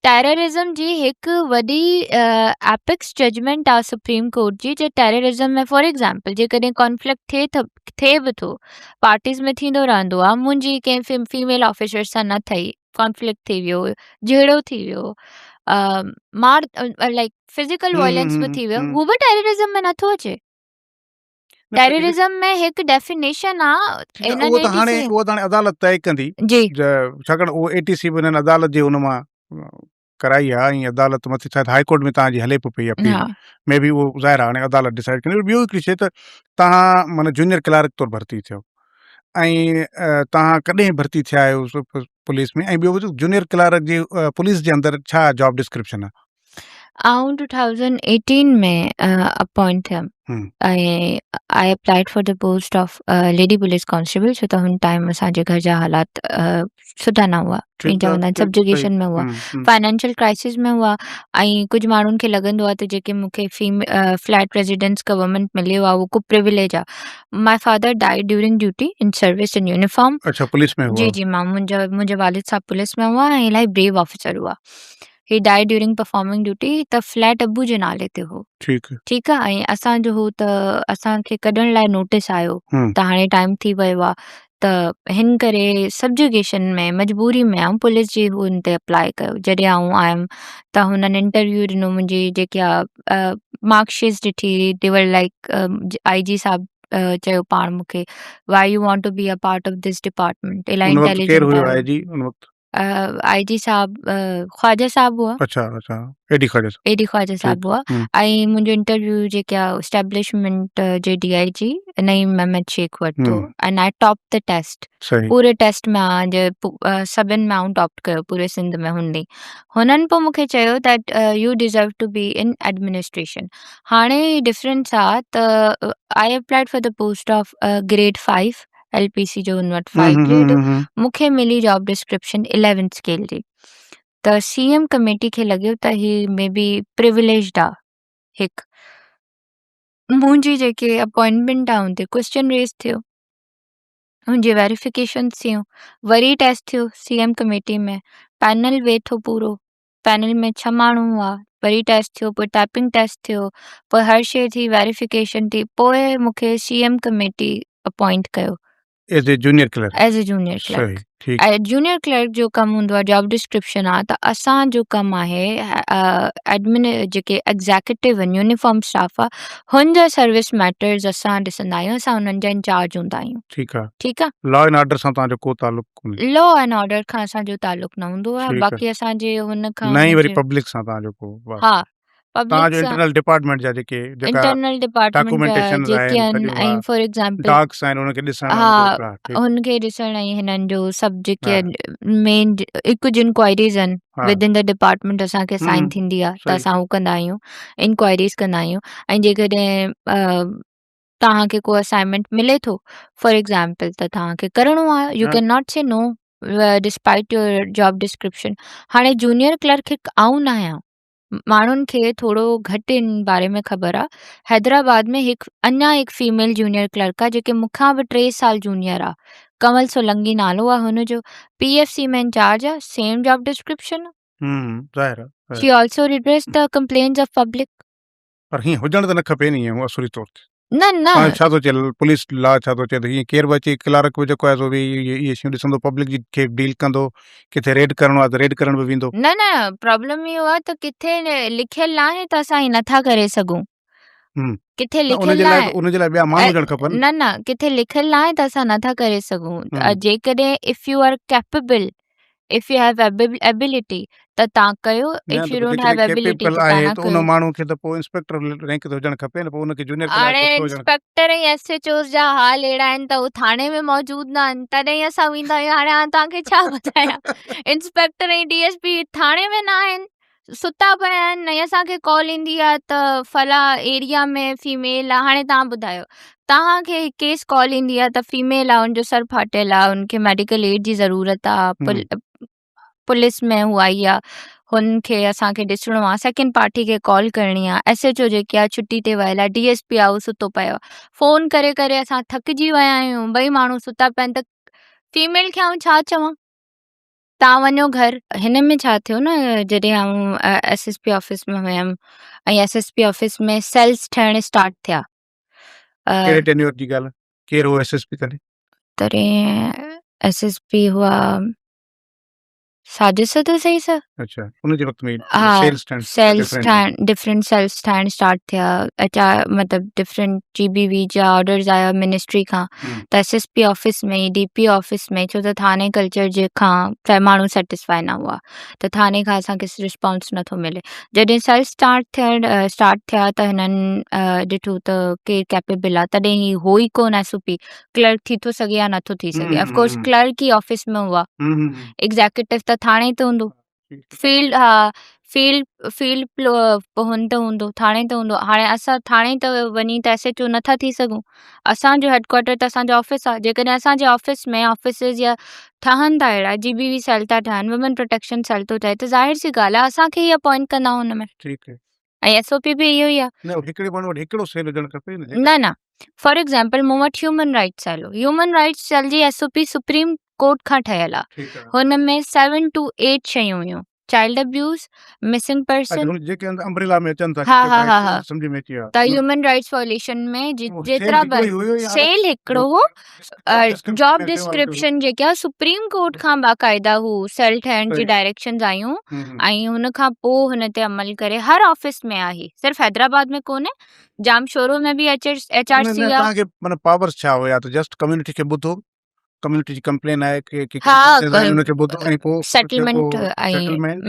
ٽيررزم جي هڪ وڏي ايپڪس ججمينٽ آ سپريم ڪورٽ جي جي ٽيررزم ۾ فار ايگزامپل جيڪڏهن ڪانفلڪٽ ٿئي ٿو ٿئي به ٿو پارٽيز ۾ ٿيندو رهندو آ منهنجي ڪنهن فيميل آفيسر سان نه ٿئي ڪانفلڪٽ ٿي ويو جهيڙو ٿي ويو مار لائڪ فزيڪل وائلنس به ٿي ويو هو به ٽيررزم ۾ نٿو اچي ٽيررزم ۾ هڪ ڊيفينيشن آ انهن اهو ته هاڻي اهو ته هاڻي عدالت طئي ڪندي جي ڇاڪاڻ اهو اي ٽي سي به انهن عدالت جي ان مان ڪرائي آ ۽ عدالت مٿي شايد هائي ڪورٽ ۾ تان جي هلي پئي پئي اپيل مي بي اهو ظاهر آ هاڻي عدالت ڊسائيڊ ڪندي ٻيو هڪڙي شي ته تان معنی جونيئر ڪلارڪ طور ڀرتي ٿيو ۽ تان ڪڏهن ڀرتي ٿيا آهيو پوليس ۾ ۽ ٻيو جونيئر ڪلارڪ جي پوليس جي اندر ڇا جاب ڊسڪرپشن آ آئون 2018 ۾ appoint theme ۽ I applied for the post of lady police constable ڇو ته هن ٽائيم اسان جي گهر جا حالات سٺا نه هئا ائين چوندا آهن سبجوگيشن ۾ هئا فائنانشل ڪرائسس ۾ هئا ۽ ڪجهه ماڻهن کي لڳندو آهي ته جيڪي مون کي فليٽ ريزيڊنس گورنمينٽ مليو آهي اهو ڪو پريوليج آهي my father died during duty in service in uniform اڇا پوليس ۾ هئا جي جي مان منهنجا منهنجا والد صاحب پوليس ۾ هئا ۽ الاهي بريو آفيسر هئا هي ڊائي ڊيورنگ پرفارمنگ ڊيوٽي ته فليٽ ابو جي نالي تي هو ٺيڪ ٺيڪ آ ۽ اسان جو هو ته اسان کي ڪڍڻ لاء نوٽيس آيو ته هاڻي ٽائيم ٿي ويو آ ته هن ڪري سبجوگيشن ۾ مجبوري ۾ آئون پوليس جي هن تي اپلائي ڪيو جڏهن آئون آيم ته هنن انٽرويو ڏنو منهنجي جيڪي مارڪ شيٽس ڏٺي the were like I جي صاحب چيو پاڻ مون کي why you want to be a part of this department الائي انٽيليجنٽ ڪير هيو آئي جي ان وقت آء جي صاحب خواجه صاحب هئا اڇا اڇا اي ڊي خواجه صاحب اي ڊي خواجه صاحب هئا ۽ منهنجو انٽرويو جيڪي اسٽيبلشمينٽ جي ڊي I جي نعيم احمد شيخ ورتو ۽ I top the test پوري ٽيسٽ ۾ سڀن ۾ آئون ٽاپ ڪيو پوري سنڌ ۾ هن ڏينهن هنن پوء مونکي چيو that you deserve to be in administration هاڻي ڊفرنس آ ته I applied for the post of grade 5 L P C جو هن وٽ 5 گريڊ مون کي ملي جاب ڊسڪرپشن 11 اسڪيل جي ته سي ايم ڪميٽي کي لڳيو ته هي مي بي پريوليجڊ آ هڪ منهنجي جيڪي اپوائنٽمينٽ آ ان تي ڪويسچن ريز ٿيو ان جي ويريفڪيشن ٿيون وري ٽيسٽ ٿيو سي ايم ڪميٽي ۾ پينل ويٺو پورو پينل ۾ ڇهه ماڻهو هئا وري ٽيسٽ ٿيو پوء ٽائپنگ ٽيسٽ ٿيو پوء هر شيء ٿي ويريفڪيشن ٿي پوء مون کي سي ايم ڪميٽي اپوائنٽ ڪيو as a junior clerk as a junior clerk ۽ junior clerk جو ڪم هوندو آهي جاب ڊسڪرپشن آهي ته اسان جو ڪم آهي ايڊمن جيڪي ايگزيڪيٽو آهن يونيفارم اسٽاف آهي هن جا سروس ميٽرز اسان ڏسندا آهيون اسان انهن جا انچارج هوندا آهيون ٺيڪ آهي ٺيڪ آهي لا اينڊ آرڊر سان توهان جو ڪو تعلق ڪونهي لا اينڊ آرڊر کان اسان جو تعلق نه هوندو آهي باقي اسان جي هن کان نه ئي وري پبلڪ سان توهان جو ڪو ها توهان جو انٽرنل ڊپارٽمينٽ جا جيڪي انٽرنل ڊپارٽمينٽ جا جيڪي آهن ۽ فار ايگزامپل ڊاڪس آهن انهن کي ڏسڻ ها انهن کي ڏسڻ ۽ هنن جو سڀ جيڪي مين ڪجهه انڪوائريز آهن ود ان the department اسان کي اسائن ٿيندي آهي ته اسان هو ڪندا آهيون انڪوائريز ڪندا آهيون ۽ جيڪڏهن توهان کي ڪو اسائنمينٽ ملي ٿو فار ايگزامپل ته توهان کي ڪرڻو آهي you can not say no despite your job description هاڻي جونيئر ڪلرڪ هڪ آئون نه آهيان ماڻهن کي ٿورو گهٽ ان باري ۾ خبر آ حيدرآباد ۾ هڪ اڃا هڪ فيميل جونيئر ڪلرڪ آ جيڪي مون کان به 3 سال جونيئر آ. ڪنول سولنگي نالو آ هن جو پي ايف سي ۾ انچارج آ سيم جاب ڊسڪرپشن هم ظاهر آ she also redress the complaints of public. پر هيئن هجڻ ته نه کپي نه ائين اصولي طور تي. نه نه. پاڻ ڇا ٿو چئي پوليس لا ڇا ٿو چئي ته هيئن ڪير به اچي ڪلارڪ به جيڪو آهي سو به اهي شيون ڏسندو پبلڪ جي کي ڊيل ڪندو ڪٿي ريڊ ڪرڻو آهي ته ريڊ ڪرڻ به ويندو. نه نه پرابلم اهو آهي ته ڪٿي لکيل ناهي ته اسان هي نٿا ڪري سگهون. ڪٿي لکيل ناهي ان جي لاء ٻيا ماڻهو هجڻ کپن. نه نه ڪٿي لکيل ناهي ته اسان نٿا ڪري سگهون جيڪڏهن if you are capable if you have ability ته تان ڪيو if you don't have ability ته تان نه ڪيو. ان ماڻهو کي ته پوء انسپيڪٽر رينڪ تي هجڻ کپي نه پوء ان کي جونيئر ڪلارڪ هاڻي انسپيڪٽر ۽ ايس ايچ اوز جا حال اهڙا آهن ته هو ٿاڻي ۾ موجود نه آهن تڏهن اسان ويندا آهيون هاڻي آئون توهان کي ڇا ٻڌايان انسپيڪٽر ۽ ڊي ايس پي ٿاڻي ۾ نه آهن ستا پيا آهن ۽ اسان کي ڪال ايندي آهي ته فلان ايريا ۾ فيميل آهي هاڻي توهان ٻڌايو توهان کي ڪيس ڪال ايندي آهي ته فيميل آهي ان جو سر ڦاٽيل آهي ان کي ميڊيڪل ايڊ جي ضرورت آهي پوليس ۾ هو آئي آهي هن کي اسان کي ڏسڻو آهي سيڪنڊ پارٽي کي ڪال ڪرڻي آهي ايس ايچ او جيڪي آهي ڇٽي تي ويل آهي ڊي ايس پي آهي هو ستو پيو آهي فون ڪري ڪري اسان ٿڪجي ويا آهيون ٻئي ماڻهو ستا پيا آهن ته فيميل کي آئون ڇا چوان تان وڃو گهر. هن ۾ ڇا ٿيو نه جڏهن آئون ايس ايس پي آفيس ۾ هيم ۽ S S P office ۾ cells ٺهڻ اسٽارٽ ٿيا. ڪهڙي ٽينيور جي ڳالهه؟ ڪير هو ايس ايس پي تڏهن؟ تڏهن ايس ايس پي هئا ساجد صدر صحيح سر. اڇا ان جي وقت ۾ ها سيلز ٺهڻ سيلز ٺاهڻ ڊفرنٽ سيلز ٺاهڻ اسٽارٽ ٿيا اچا مطلب ڊفرنٽ جي بي وي جا آرڊرز آيا منسٽري کان ته S S P office ۾ D P office ۾ ڇو ته ٿاڻي ڪلچر جي کان ماڻهو سيٽسفائي نه هئا ته ٿاڻي کان اسان کي رسپانس نٿو ملي جڏهن سيلز اسٽارٽ ٿيڻ اسٽارٽ ٿيا ته هنن ڏٺو ته ڪير ڪيپيبل آهي تڏهن هي هو ئي ڪونه ايس او پي ڪلرڪ ٿي ٿو سگهي يا نٿو ٿي سگهي آف ڪورس ڪلرڪ ئي آفيس ۾ هئا ايگزيڪيوٽو ته ٿاڻي تي هوندو فيلڊ ها فيلڊ فيلڊ هن تي هوندو ٿاڻي تي هوندو هاڻي اسان ٿاڻي تي وڃي ته ايس ايچ او نٿا ٿي سگهون اسانجو هيڊ ڪوارٽر ته اسانجو آفيس آهي جيڪڏهن اسانجي آفيس ۾ آفيسز يا ٺهن ٿا اهڙا جي بي وي سيل ٿا ٺهن وومين پروٽيڪشن سيل ٿو ٺهي ته ظاهر سي ڳالهه آهي اسانکي ئي اپوائنٽ ڪندا هن ۾ ٺيڪ ۽ ايس او پي به اهو ئي آهي. نه هڪڙي ماڻهو وٽ هڪڙو سيل هجڻ کپي نه نه نه فار ايگزامپل مون وٽ هيومن رائٽس سيل هو هيومن رائٽس سيل جي S O P supreme court کان ٺهيل آهي هن ۾ سيون ٽو ايٽ شيون هيون چائلڊ ابيوز مسنگ پرسن جيڪي امبريلا ۾ اچن ٿا ها ها ها ها سمجھ ۾ اچي ويو ته هيومن رائٽس وائوليشن ۾ جيترا به سيل هڪڙو هو جاب ڊسڪرپشن جيڪي آ سپريم ڪورٽ کان باقاعده هو سيل ٺهڻ جي ڊائريڪشنز آيون ۽ هن کان پو هن تي عمل ڪري هر آفيس ۾ آهي صرف حيدرآباد ۾ ڪونهي ڄامشورو ۾ به ايچ ايچ آر سي آ کي معنی پاورز ڇا هيا ته جسٽ ڪميونٽي کي ٻڌو ڪميونٽي جي ڪمپلين آهي ڪي ڪي ان کي ٻڌو ۽ پو سيٽلمينٽ ۽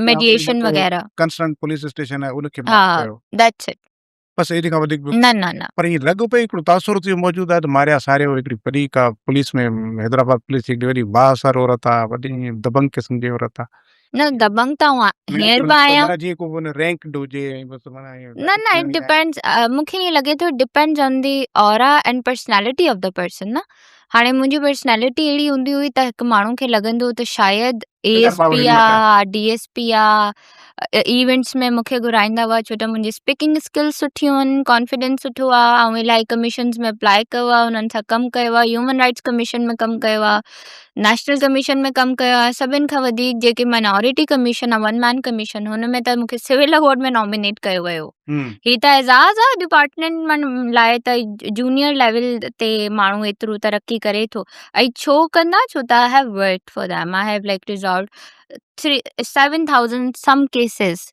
ميڊيئيشن وغيره ڪنسرن پوليس اسٽيشن آهي ان کي ها that's it بس ايڏي کان وڌيڪ نه نه نه. پر ائين لڳو پئي هڪڙو تاثر ٿي موجود آهي ته ماريا ساريو هڪڙي وڏي ڪا پوليس ۾ حيدرآباد پوليس جي هڪڙي وڏي بااثر عورت آ وڏي دبنگ قسم جي عورت آ. نه دبنگ ته آئون هينئر به آهيان. معنيٰ جيئن ڪو رينڪ هجي ۽ بس معنيٰ ائين نه نه it depends مون کي ائين لڳي ٿو depends on the aura and personality of the person نه هاڻي منهنجي پرسنالٽي اهڙي هوندي هئي ته هڪ ماڻهو کي لڳندو هو ته شايد اي ايس پي آ ڊي ايس پي آ ايونٽس ۾ مونکي گهرائيندا هئا ڇو ته منهنجي اسپيڪنگ اسڪلز سٺيون آهن ڪانفيڊنس سٺو آ ۽ الاهي ڪميشنز ۾ اپلائي ڪيو آ انهن سان ڪم ڪيو آ هيومن رائٽس ڪميشن ۾ ڪم ڪيو آ نيشنل ڪميشن ۾ ڪم ڪيو آ سڀني کان وڌيڪ جيڪي مائنارٽي ڪميشن آ ون مين ڪميشن هن ۾ ته مونکي سول ايوارڊ ۾ نامينيٽ ڪيو ويو هي ته اعزاز آ ڊپارٽمينٽ لاء ته جونيئر ليول تي ماڻهو ايترو ترقي ڪري ٿو ۽ ڇو ڪندا ڇو ته I have worked for them I have like resolved 7000 some cases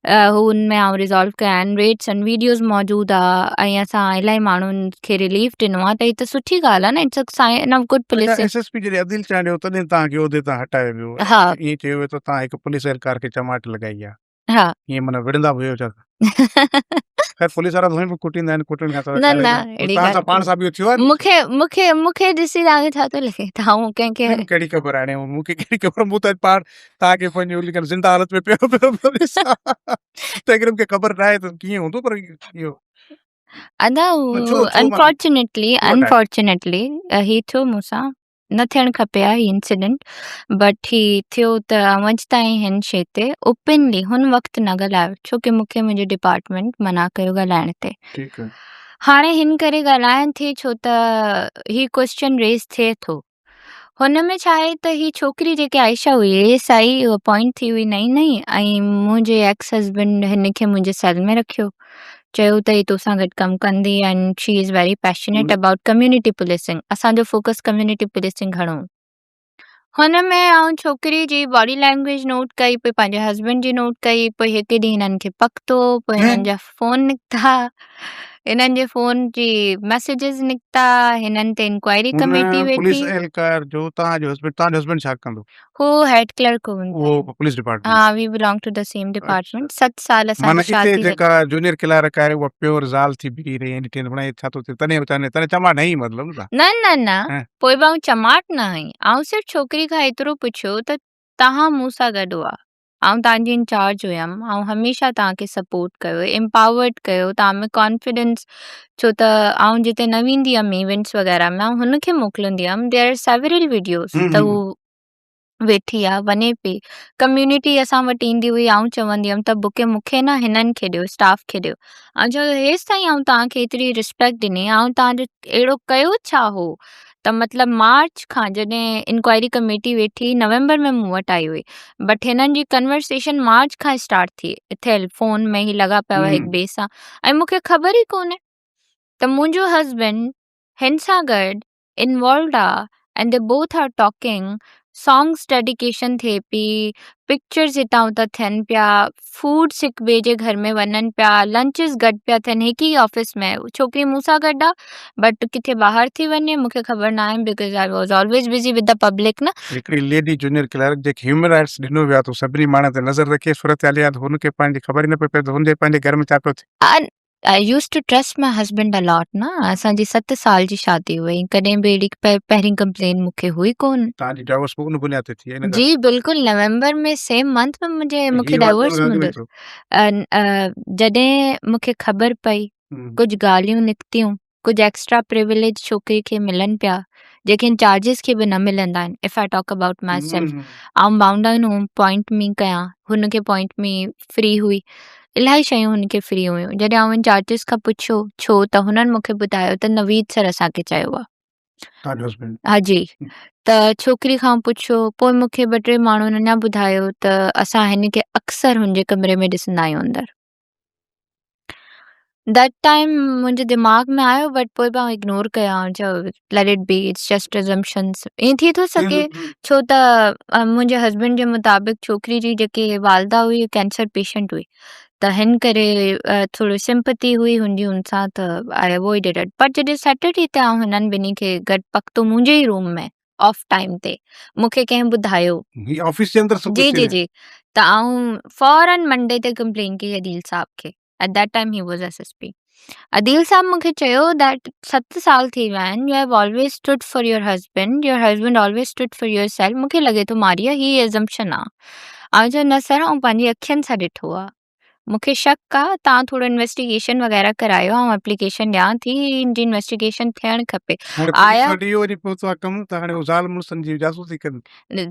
هو ان ۾ آئون ريزالو ڪيا آهن ريٽس آهن ويڊيوز موجود آ ۽ اسان الاهي ماڻهن کي رليف ڏنو آ ته هي ته سٺي ڳالهه آ نه it's a sign of good police S S P جڏهن عديل چانڊيو تڏهن توهان کي عهدي تان هٽايو ويو ها ائين چيو ويو ته توهان هڪ پوليس اهلڪار کي چماٽ لڳائي آ ها ائين معنيٰ وڙهندا به هيو ڇا؟ خير پوليس وارا ته هونئن به ڪٽيندا آهن ڪٽڻ کان سواء نه نه اهڙي توهان سان پاڻ سان به ٿيو آهي مون کي مون کي مون کي ڏسي توهان کي ڇا ٿو لڳي ته آئون ڪنهن کي ڪهڙي خبر هاڻي مون کي ڪهڙي خبر مون ته پاڻ توهان کي پنهنجو ليڪن زنده حالت ۾ پيو پيو پيو ڏسان تنهن ڪري مون کي خبر ناهي ته ڪيئن هوندو پر اهو ادا انفارچونيٽلي انفارچونيٽلي هي ٿيو مون سان نه ٿيڻ کپي ها هي انسيڊنٽ بٽ هي ٿيو ته آئون اڄ تائين هن شي تي اوپنلي هن وقت نه ڳالهايو ڇو ڪي مونکي منهنجي ڊپارٽمينٽ منع ڪيو ڳالهائڻ تي هاڻي هن ڪري ڳالهايان ٿي ڇو ته هي ڪوئسچن ريز ٿئي ٿو. هن ۾ ڇا آهي ته هي ڇوڪري جيڪي عائشه هئي ايس I appoint ٿي هئي نئين نئين ۽ منهنجي ايڪس هسبينڊ هن کي منهنجي سيل ۾ رکيو چيو ته هي توسان گڏ ڪم ڪندي and she is very passionate about community policing اسان جو فوڪس ڪميونٽي پوليسنگ گهڻو هو. هن ۾ آئون ڇوڪري جي باڊي لينگويج نوٽ ڪئي پوء پنهنجي هسبينڊ جي نوٽ ڪئي پوء هڪ ڏينهن هنن کي پڪتو پوء هنن جا فون نڪتا هنن جي فون جي ميسيجز نڪتا هنن تي انڪوائري ڪميٽي هن پوليس ويٺي. اهلڪار جو توهان جو هسبينڊ توهان جو هسبينڊ ڇا ڪندو؟ هو هيڊ ڪلرڪ هو. اهو پوليس ڊپارٽمينٽ ها we belong to the same department 7 سال اسان معنيٰ جي اتي شادي هلي. جيڪا جونيئر ڪلارڪ آهي اها پيور زال ٿي بيهي رهي ۽ ڏٺي ته هي ڇا ٿو ٿئي تڏهن ويچاري تڏهن چماٽ هنئي مطلب نه نه نه نه ها. پوء به آئون چماٽ نه هنئي آئون صرف ڇوڪري کان ايترو پڇيو ته توهان مون سان گڏ هئا آئون توهان جي انچارج هيم، آئون هميشه توهان کي سپورٽ ڪيو، امپاورڊ ڪيو، توهان ۾ ڪانفيڊنس ڇو ته آئون جتي نه ويندي هيم ايونٽس وغيره ۾ آئون هن کي موڪلندي هيم there are several videos ته هو ويٺي آ وڃي پئي ڪميونٽي اسان وٽ ايندي هئي آئون چوندي هيم ته بڪي مون کي نه هنن کي ڏيو اسٽاف کي ڏيو آئون چيو هيستائين آئون توهان کي ايتري رسپيڪٽ ڏني آئون توهان جو اهڙو ڪيو ڇا هو ته مطلب مارچ کان جڏهن انڪوائري ڪميٽي ويٺي نومبر ۾ مون وٽ آئي هئي بٽ هنن جي ڪنورسيشن مارچ کان اسٽارٽ ٿي ٿيل فون ۾ هي لڳا پيا هئا هڪ ٻئي سان ۽ مون کي خبر ئي ڪونهي ته منهنجو هسبينڊ هن سان گڏ انوالوڊ آ and they both are talking songs dedication ٿئي پي پڪچرز هتان هتان ٿين پيا فوڊس هڪ ٻئي جي گهر ۾ وڃن پيا لنچز گڏ پيا ٿين هڪ ئي آفيس ۾ ڇوڪري مون سان گڏ آ بٽ ڪٿي ٻاهر ٿي وڃي مون کي خبر ناهي because I was always busy with the public نه. هڪڙي ليڊي جونيئر ڪلارڪ جنهن کي هيومن رائٽس ڏنو ويو آ ته هو سڀني ماڻهن تي نظر رکي صورتحال اها آ ته هن کي پنهنجي خبر ئي نه پئي پئي ته هن جي پنهنجي گهر ۾ ڇا پيو ٿئي. I use to trust my husband a lot نه اسان جي 7 سال جي شادي هئي ڪڏهن به اهڙي پهرين ڪمپلين مون کي هئي ڪون. توهان جي ڊائيورس به ان بنياد تي ٿي جي بلڪل نومبر ۾ سيم منٿ ۾ منهنجي مون کي ڊائيورس مليو جڏهن مون کي خبر پئي ڪجهه ڳالهيون نڪتيون ڪجهه ايڪسٽرا پريوليج ڇوڪري کي ملن پيا جيڪي انچارجز کي به نه ملندا آهن if I talk about myself آئون بائونڊ آهيان هو پوائنٽ مي ڪيان هن کي پوائنٽ مي فري هئي الاهي شيون هن کي فري هيون جڏهن آئون انچارجز کان پڇيو ڇو ته هنن مون کي ٻڌايو ته نويد سر اسان کي چيو آهي ها جي ته ڇوڪري کان پڇيو پوء مون کي ٻه ٽي ماڻهن اڃا ٻڌايو ته اسان هن کي اڪثر هن جي ڪمري ۾ ڏسندا آهيون اندر that time منهنجي دماغ ۾ آيو بٽ پوء به آئون اگنور ڪيو آئون چيو let it be it's just assumptions ائين ٿي ٿو سگهي ڇو ته منهنجي هسبينڊ جي مطابق ڇوڪري جي جيڪي والده هئي ڪينسر پيشنٽ هئي ته هن ڪري ٿورو سمپتي هئي هن جي هن سان ته آئي اوائڊيڊ it but جڏهن سيٽرڊي تي آئون هنن ٻنهي کي گڏ پڪتو منهنجي ئي روم ۾ آف ٽائيم تي مون کي ڪنهن ٻڌايو هي آفيس جي اندر سڀ جي جي جي ته آئون فورن منڊي تي ڪمپلين ڪئي عديل صاحب کي at that time he was S S P Adeel صاحب مون کي چيو that 7 سال ٿي ويا آهن you have always stood for your husband your husband always stood for yourself مون کي لڳي ٿو ماريا هي ازمپشن آ آئون چيو نه سر آئون پنهنجي اکين سان ڏٺو آ مون کي شڪ آ توهان ٿورو انويسٽيگيشن وغيره ڪرايو آئون اپليڪيشن ڏيان ٿي ان جي انويسٽيگيشن ٿيڻ کپي هاڻي پوليس آيا وٽ اهو وڃي پهتو آ ڪم ته هاڻي هو زال مڙسن جي جاسوسي ڪن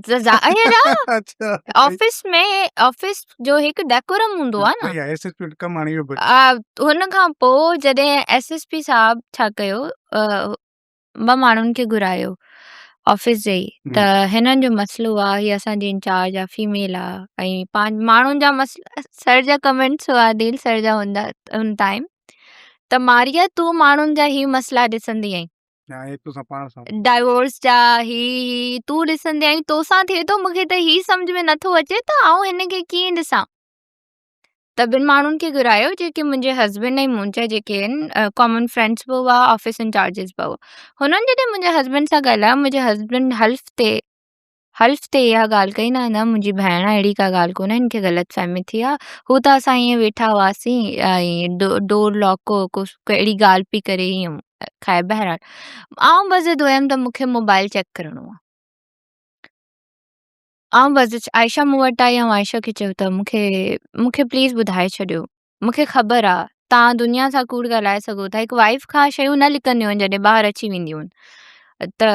ته ظاهر آ اڇا آفيس ۾ آفيس جو هڪ ڊيڪورم هوندو آ نه صحيح آ ايس ايس پي وٽ ڪم هاڻي اهو به هن کان پوء جڏهن ايس ايس پي صاحب ڇا ڪيو ٻه ماڻهن کي گهرايو آفيس جي ئي ته هنن جو مسئلو آ هي اسان جي انچارج آ فيميل آ ۽ پانچ ماڻهن جا مسئلا سر جا ڪمينٽس هئا عديل سر جا هوندا ان ٽائيم ته ماريا تون ماڻهن جا هي مسئلا ڏسندي آهين ڊائيورس جا هي هي تون ڏسندي آهين توسان ٿئي ٿو مونکي ته هي سمجهه ۾ نٿو اچي ته آئون هن کي ڪيئن ڏسان ته ٻن ماڻهن کي گهرايو جيڪي منهنجي هسبينڊ ۽ منهنجا جيڪي آهن ڪامن فرينڊس به هئا آفيس انچارجز به هئا هنن جڏهن منهنجي هسبينڊ سان ڳالهايو منهنجي هسبينڊ حلف تي حلف تي اها ڳالهه ڪئي نه نه منهنجي ڀيڻ اهڙي ڪا ڳالهه ڪونهي هن کي غلط فهمي ٿي آهي هو ته اسان ائين ويٺا هئاسين ۽ ڊور لاڪ هو ڪو اهڙي ڳالهه پئي ڪري ائين خير بهرحال آئون بضد هيم ته مون کي موبائل چيڪ ڪرڻو آهي آئون بس عائشه مون وٽ آئي آئون عائشه کي چيو ته مون کي مون کي پليز ٻڌائي ڇڏيو مون کي خبر آ توهان دنيا سان ڪوڙ ڳالهائي سگهو ٿا هڪ وائيف کان شيون نه لڪنديون آهن جڏهن ٻاهر اچي وينديون آهن ته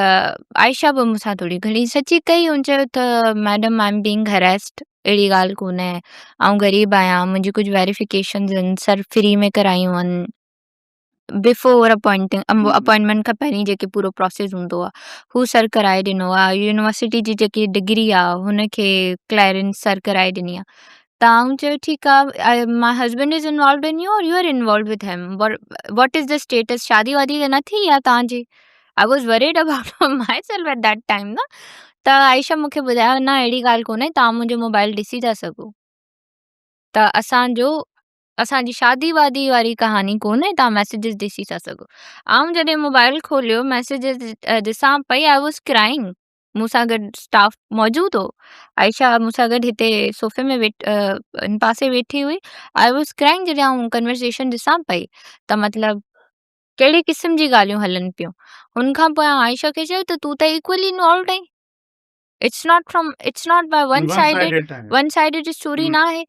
عائشه به مون سان ٿوري گهڻي سچي ڪئي هن چيو ته ميڊم I am being هريسڊ اهڙي ڳالهه ڪونهي آئون غريب آهيان منهنجي ڪجهه ويريفڪيشنز آهن سر فري ۾ ڪرايون آهن. بفور اپوائنٽنگ اپوائنٽمينٽ کان پهرين جيڪي پورو پروسيس هوندو آ هو سر ڪرائي ڏنو آ يونيورسٽي جي جيڪي ڊگري آ هن کي ڪليئرنس سر ڪرائي ڏني آ ته آئون چيو ٺيڪ آ my husband is involved in you or you are involved with him what is the status شادي وادي ته نه ٿي آ توهان جي I was worried about myself at that time نه ته عائشه مون کي ٻڌايو نه اهڙي ڳالهه ڪونهي توهان منهنجو موبائل ڏسي ٿا سگهو ته اسان جو اسان جي شادي وادي واري ڪهاڻي ڪونهي توهان ميسيجز ڏسي ٿا سگهو آئون جڏهن موبائل کوليو ميسيجز ڏسان پئي I was crying مون سان گڏ اسٽاف موجود هو عائشه مون سان گڏ هتي صوفي ۾ ويٺ ان پاسي ويٺي هئي I was crying جڏهن آئون ڪنورسيشن ڏسان پئي ته مطلب ڪهڙي قسم جي ڳالهيون هلن پيون ان کان پوء آئون عائشه کي چيو ته تون ته ايڪولي انوالوڊ آهين it's not from it's not by one sided one sided story نه آهي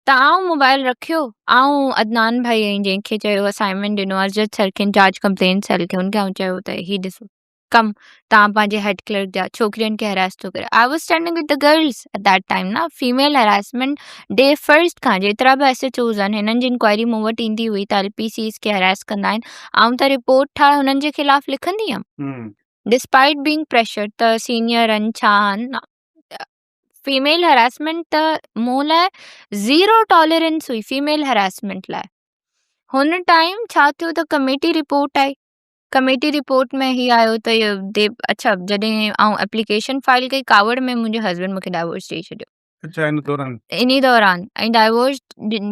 ته آئون موبائل رکيو آئون عدنان ڀائي ۽ جنهن کي چيو اسائنمينٽ ڏنو ارجد سر کي انچارج ڪمپلين سيل کي ان کي آئون چيو ته هي ڏسو ڪم تان پنهنجي هيڊ ڪلرڪ جا ڇوڪرين کي هراس ٿو ڪري I was standing with the girls at that time نه فيميل هراسمينٽ ڊي فرسٽ کان جيترا به ايس ايچ اوز آهن هنن جي انڪوائري مون وٽ ايندي هئي ته ايل پي سيز کي هراس ڪندا آهن آئون ته رپورٽ ٺاهي هنن جي خلاف لکندي هيم ڊسپائيٽ بينگ پريشر ته سينيئر آهن ڇا آهن فيميل هراسمينٽ ته مون لاء زيرو ٽالرنس هئي فيميل هراسمينٽ لاء هن ٽائيم ڇا ٿيو ته ڪميٽي رپورٽ آئي ڪميٽي رپورٽ ۾ هي آيو ته اڇا جڏهن آئون ايپليڪيشن فائل ڪئي ڪاوڙ ۾ منهنجي هسبينڊ مونکي ڊائيورس ڏئي ڇڏيو اڇا ان دوران انهي دوران ۽ ڊائيورس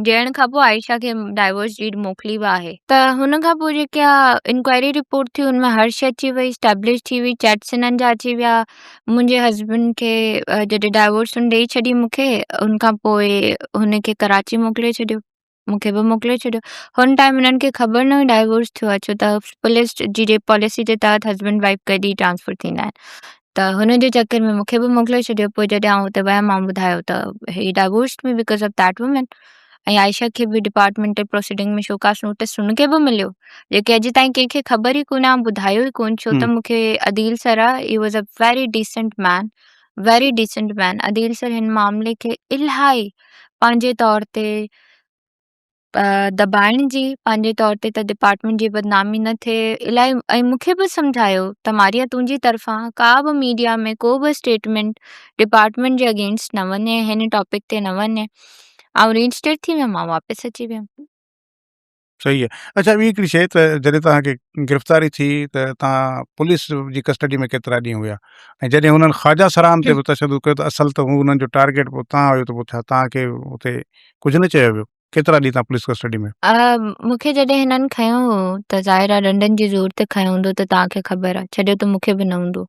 ڏيڻ کان پوء عائشه کي ڊائيورس ڊيڊ موڪلي به آهي ته هن کان پوء جيڪي آ انڪوائري رپورٽ ٿي ان ۾ هر شي اچي وئي اسٽيبلش ٿي وئي چيٽس هنن جا اچي ويا منهنجي هسبينڊ کي جڏهن ڊائيورس هن ڏئي ڇڏي مون کي ان کان پوء هن کي ڪراچي موڪلي ڇڏيو مون کي به موڪلي ڇڏيو هن ٽائيم هنن کي خبر نه هئي ڊائيورس ٿيو آهي ڇو ته پوليس جي جي پاليسي جي تحت هسبينڊ وائيف گڏ ئي ٽرانسفر ٿيندا آهن ته هن جي چڪر ۾ مون کي به موڪلي ڇڏيو پوء جڏهن آئون اتي ويم آئون ٻڌايو ته he divorced me because of that woman ۽ Ayesha کي به ڊپارٽمينٽل پروسيڊنگ ۾ شوڪاس نوٽس هن کي به مليو جيڪي اڄ تائين ڪنهن کي خبر ئي ڪونه آئون ٻڌايو ئي ڪونه ڇو ته مون کي عديل سر آ he was a very decent man very decent man Adeel sir هن معاملي کي الاهي پنهنجي طور تي دٻائڻ جي پنهنجي طور تي ته ڊپارٽمينٽ جي بدنامي نه ٿئي الاهي ۽ مون کي به سمجهايو ته ماريا تنهنجي طرفان ڪا به ميڊيا ۾ ڪو به اسٽيٽمينٽ ڊپارٽمينٽ جي اگينسٽ نه وڃي هن ٽاپڪ تي نه وڃي آئون ري انسٽيٽ ٿي ويم آئون واپس اچي ويم. صحيح آهي اڇا ٻي هڪڙي شيء ته جڏهن توهان کي گرفتاري ٿي ته توهان پوليس جي ڪسٽڊي ۾ ڪيترا ڏينهن هيا ۽ جڏهن هنن خواجه سران تي به تشدد ڪيو ته اصل ته هو انهن جو ٽارگيٽ پوء توهان هيو ته پوء ڇا توهان کي اتي ڪجهه نه چيو ويو ڪيترا ڏينهن توهان پوليس ڪسٽڊي ۾. مون کي جڏهن هنن کنيو هو ته ظاهر آهي ڏنڊن جي زور تي کنيو هوندو ته توهان کي خبر آهي ڇڏيو ته مون کي به نه هوندو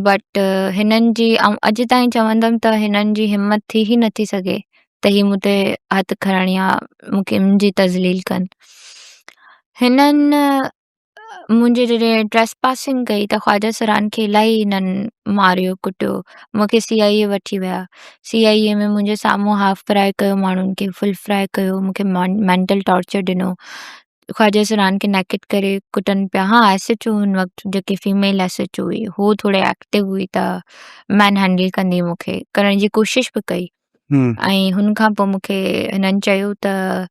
بٽ هنن جي آئون اڄ تائين چوندم ته هنن جي همت ٿي ئي نٿي سگهي ته هي مون تي هٿ کڻڻ يا مون کي منهنجي تذليل ڪن. هنن منهنجي جڏهن ٽريس پاسنگ ڪئي ته خواجه سران کي الاهي هنن ماريو ڪٽيو. مون کي سي آء اي وٺي ويا. سي آء اي ۾ منهنجي سامهون هاف فرائي ڪيو ماڻهن کي فل فرائي ڪيو مون کي مينٽل ٽارچر ڏنو. خواجه سران کي نيڪڊ ڪري ڪٽن پيا. ها ايس ايڇ او هن وقت جيڪي فيميل ايس ايڇ او هئي هو ٿوري ايڪٽو هئي ته مين هينڊل ڪندي مون کي ڪرڻ جي ڪوشش به ڪئي. ۽ هن کان پوء مون کي هنن چيو ته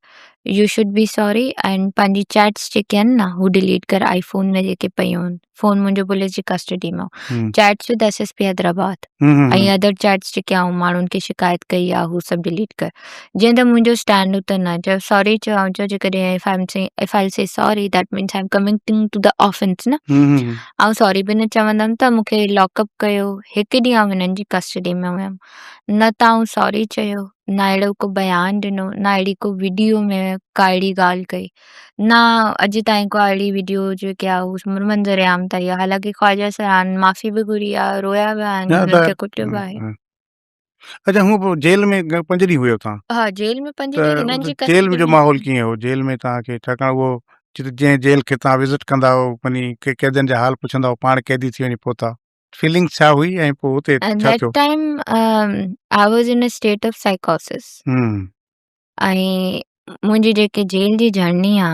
you should be sorry ۽ پنهنجي چيٽس جيڪي آهن نه هو ڊليٽ ڪر آئي فون ۾ جيڪي پيون آهن فون منهنجو پوليس جي ڪسٽڊي ۾ هو chats with S S P Hyderabad ۽ other chats جيڪي آئون ماڻهن کي شڪايت ڪئي آهي هو سڀ ڊليٽ ڪر جيئن ته منهنجو اسٽينڊ هو ته نه چيو سوري چيو آئون چيو جيڪڏهن if I am saying if I say sorry that means I am committing to the offence نه آئون سوري به نه چوندم ته مون کي لاڪ اپ ڪيو هڪ ڏينهن آئون هنن جي ڪسٽڊي ۾ هيم نه ته آئون سوري چيو، نه اهڙو ڪو بيان ڏنو، نه اهڙي ڪو وڊيو ۾ ڪا اهڙي ڳالهه ڪئي، نه اڄ تائين ڪا اهڙي وڊيو جيڪي آهي هو منظر عام تائين آهي حالانڪه خواجه سران معافي به گهري آهي رويا به آهن انهن کي ڪٽيو به آهي. اچا هون پوء جيل ۾ پنج ڏينهن هيو تان؟ ها جيل ۾ پنج ڏينهن هنن جي ڪسٽڊي جيل جو ماحول ڪيئن هو جيل ۾ توهان کي ڇاڪاڻ اهو جتي جنهن جيل کي توهان وزٽ ڪندا هو وڃي قيدين جا حال پڇندا هو پاڻ قيدي ٿي وڃي پهتا. فيلنگ ڇا هئي ۽ پوء اتي At ڇا that ٿيو؟ time I was in a state of psychosis. ۽ منهنجي جيڪي جيل جي جرني آ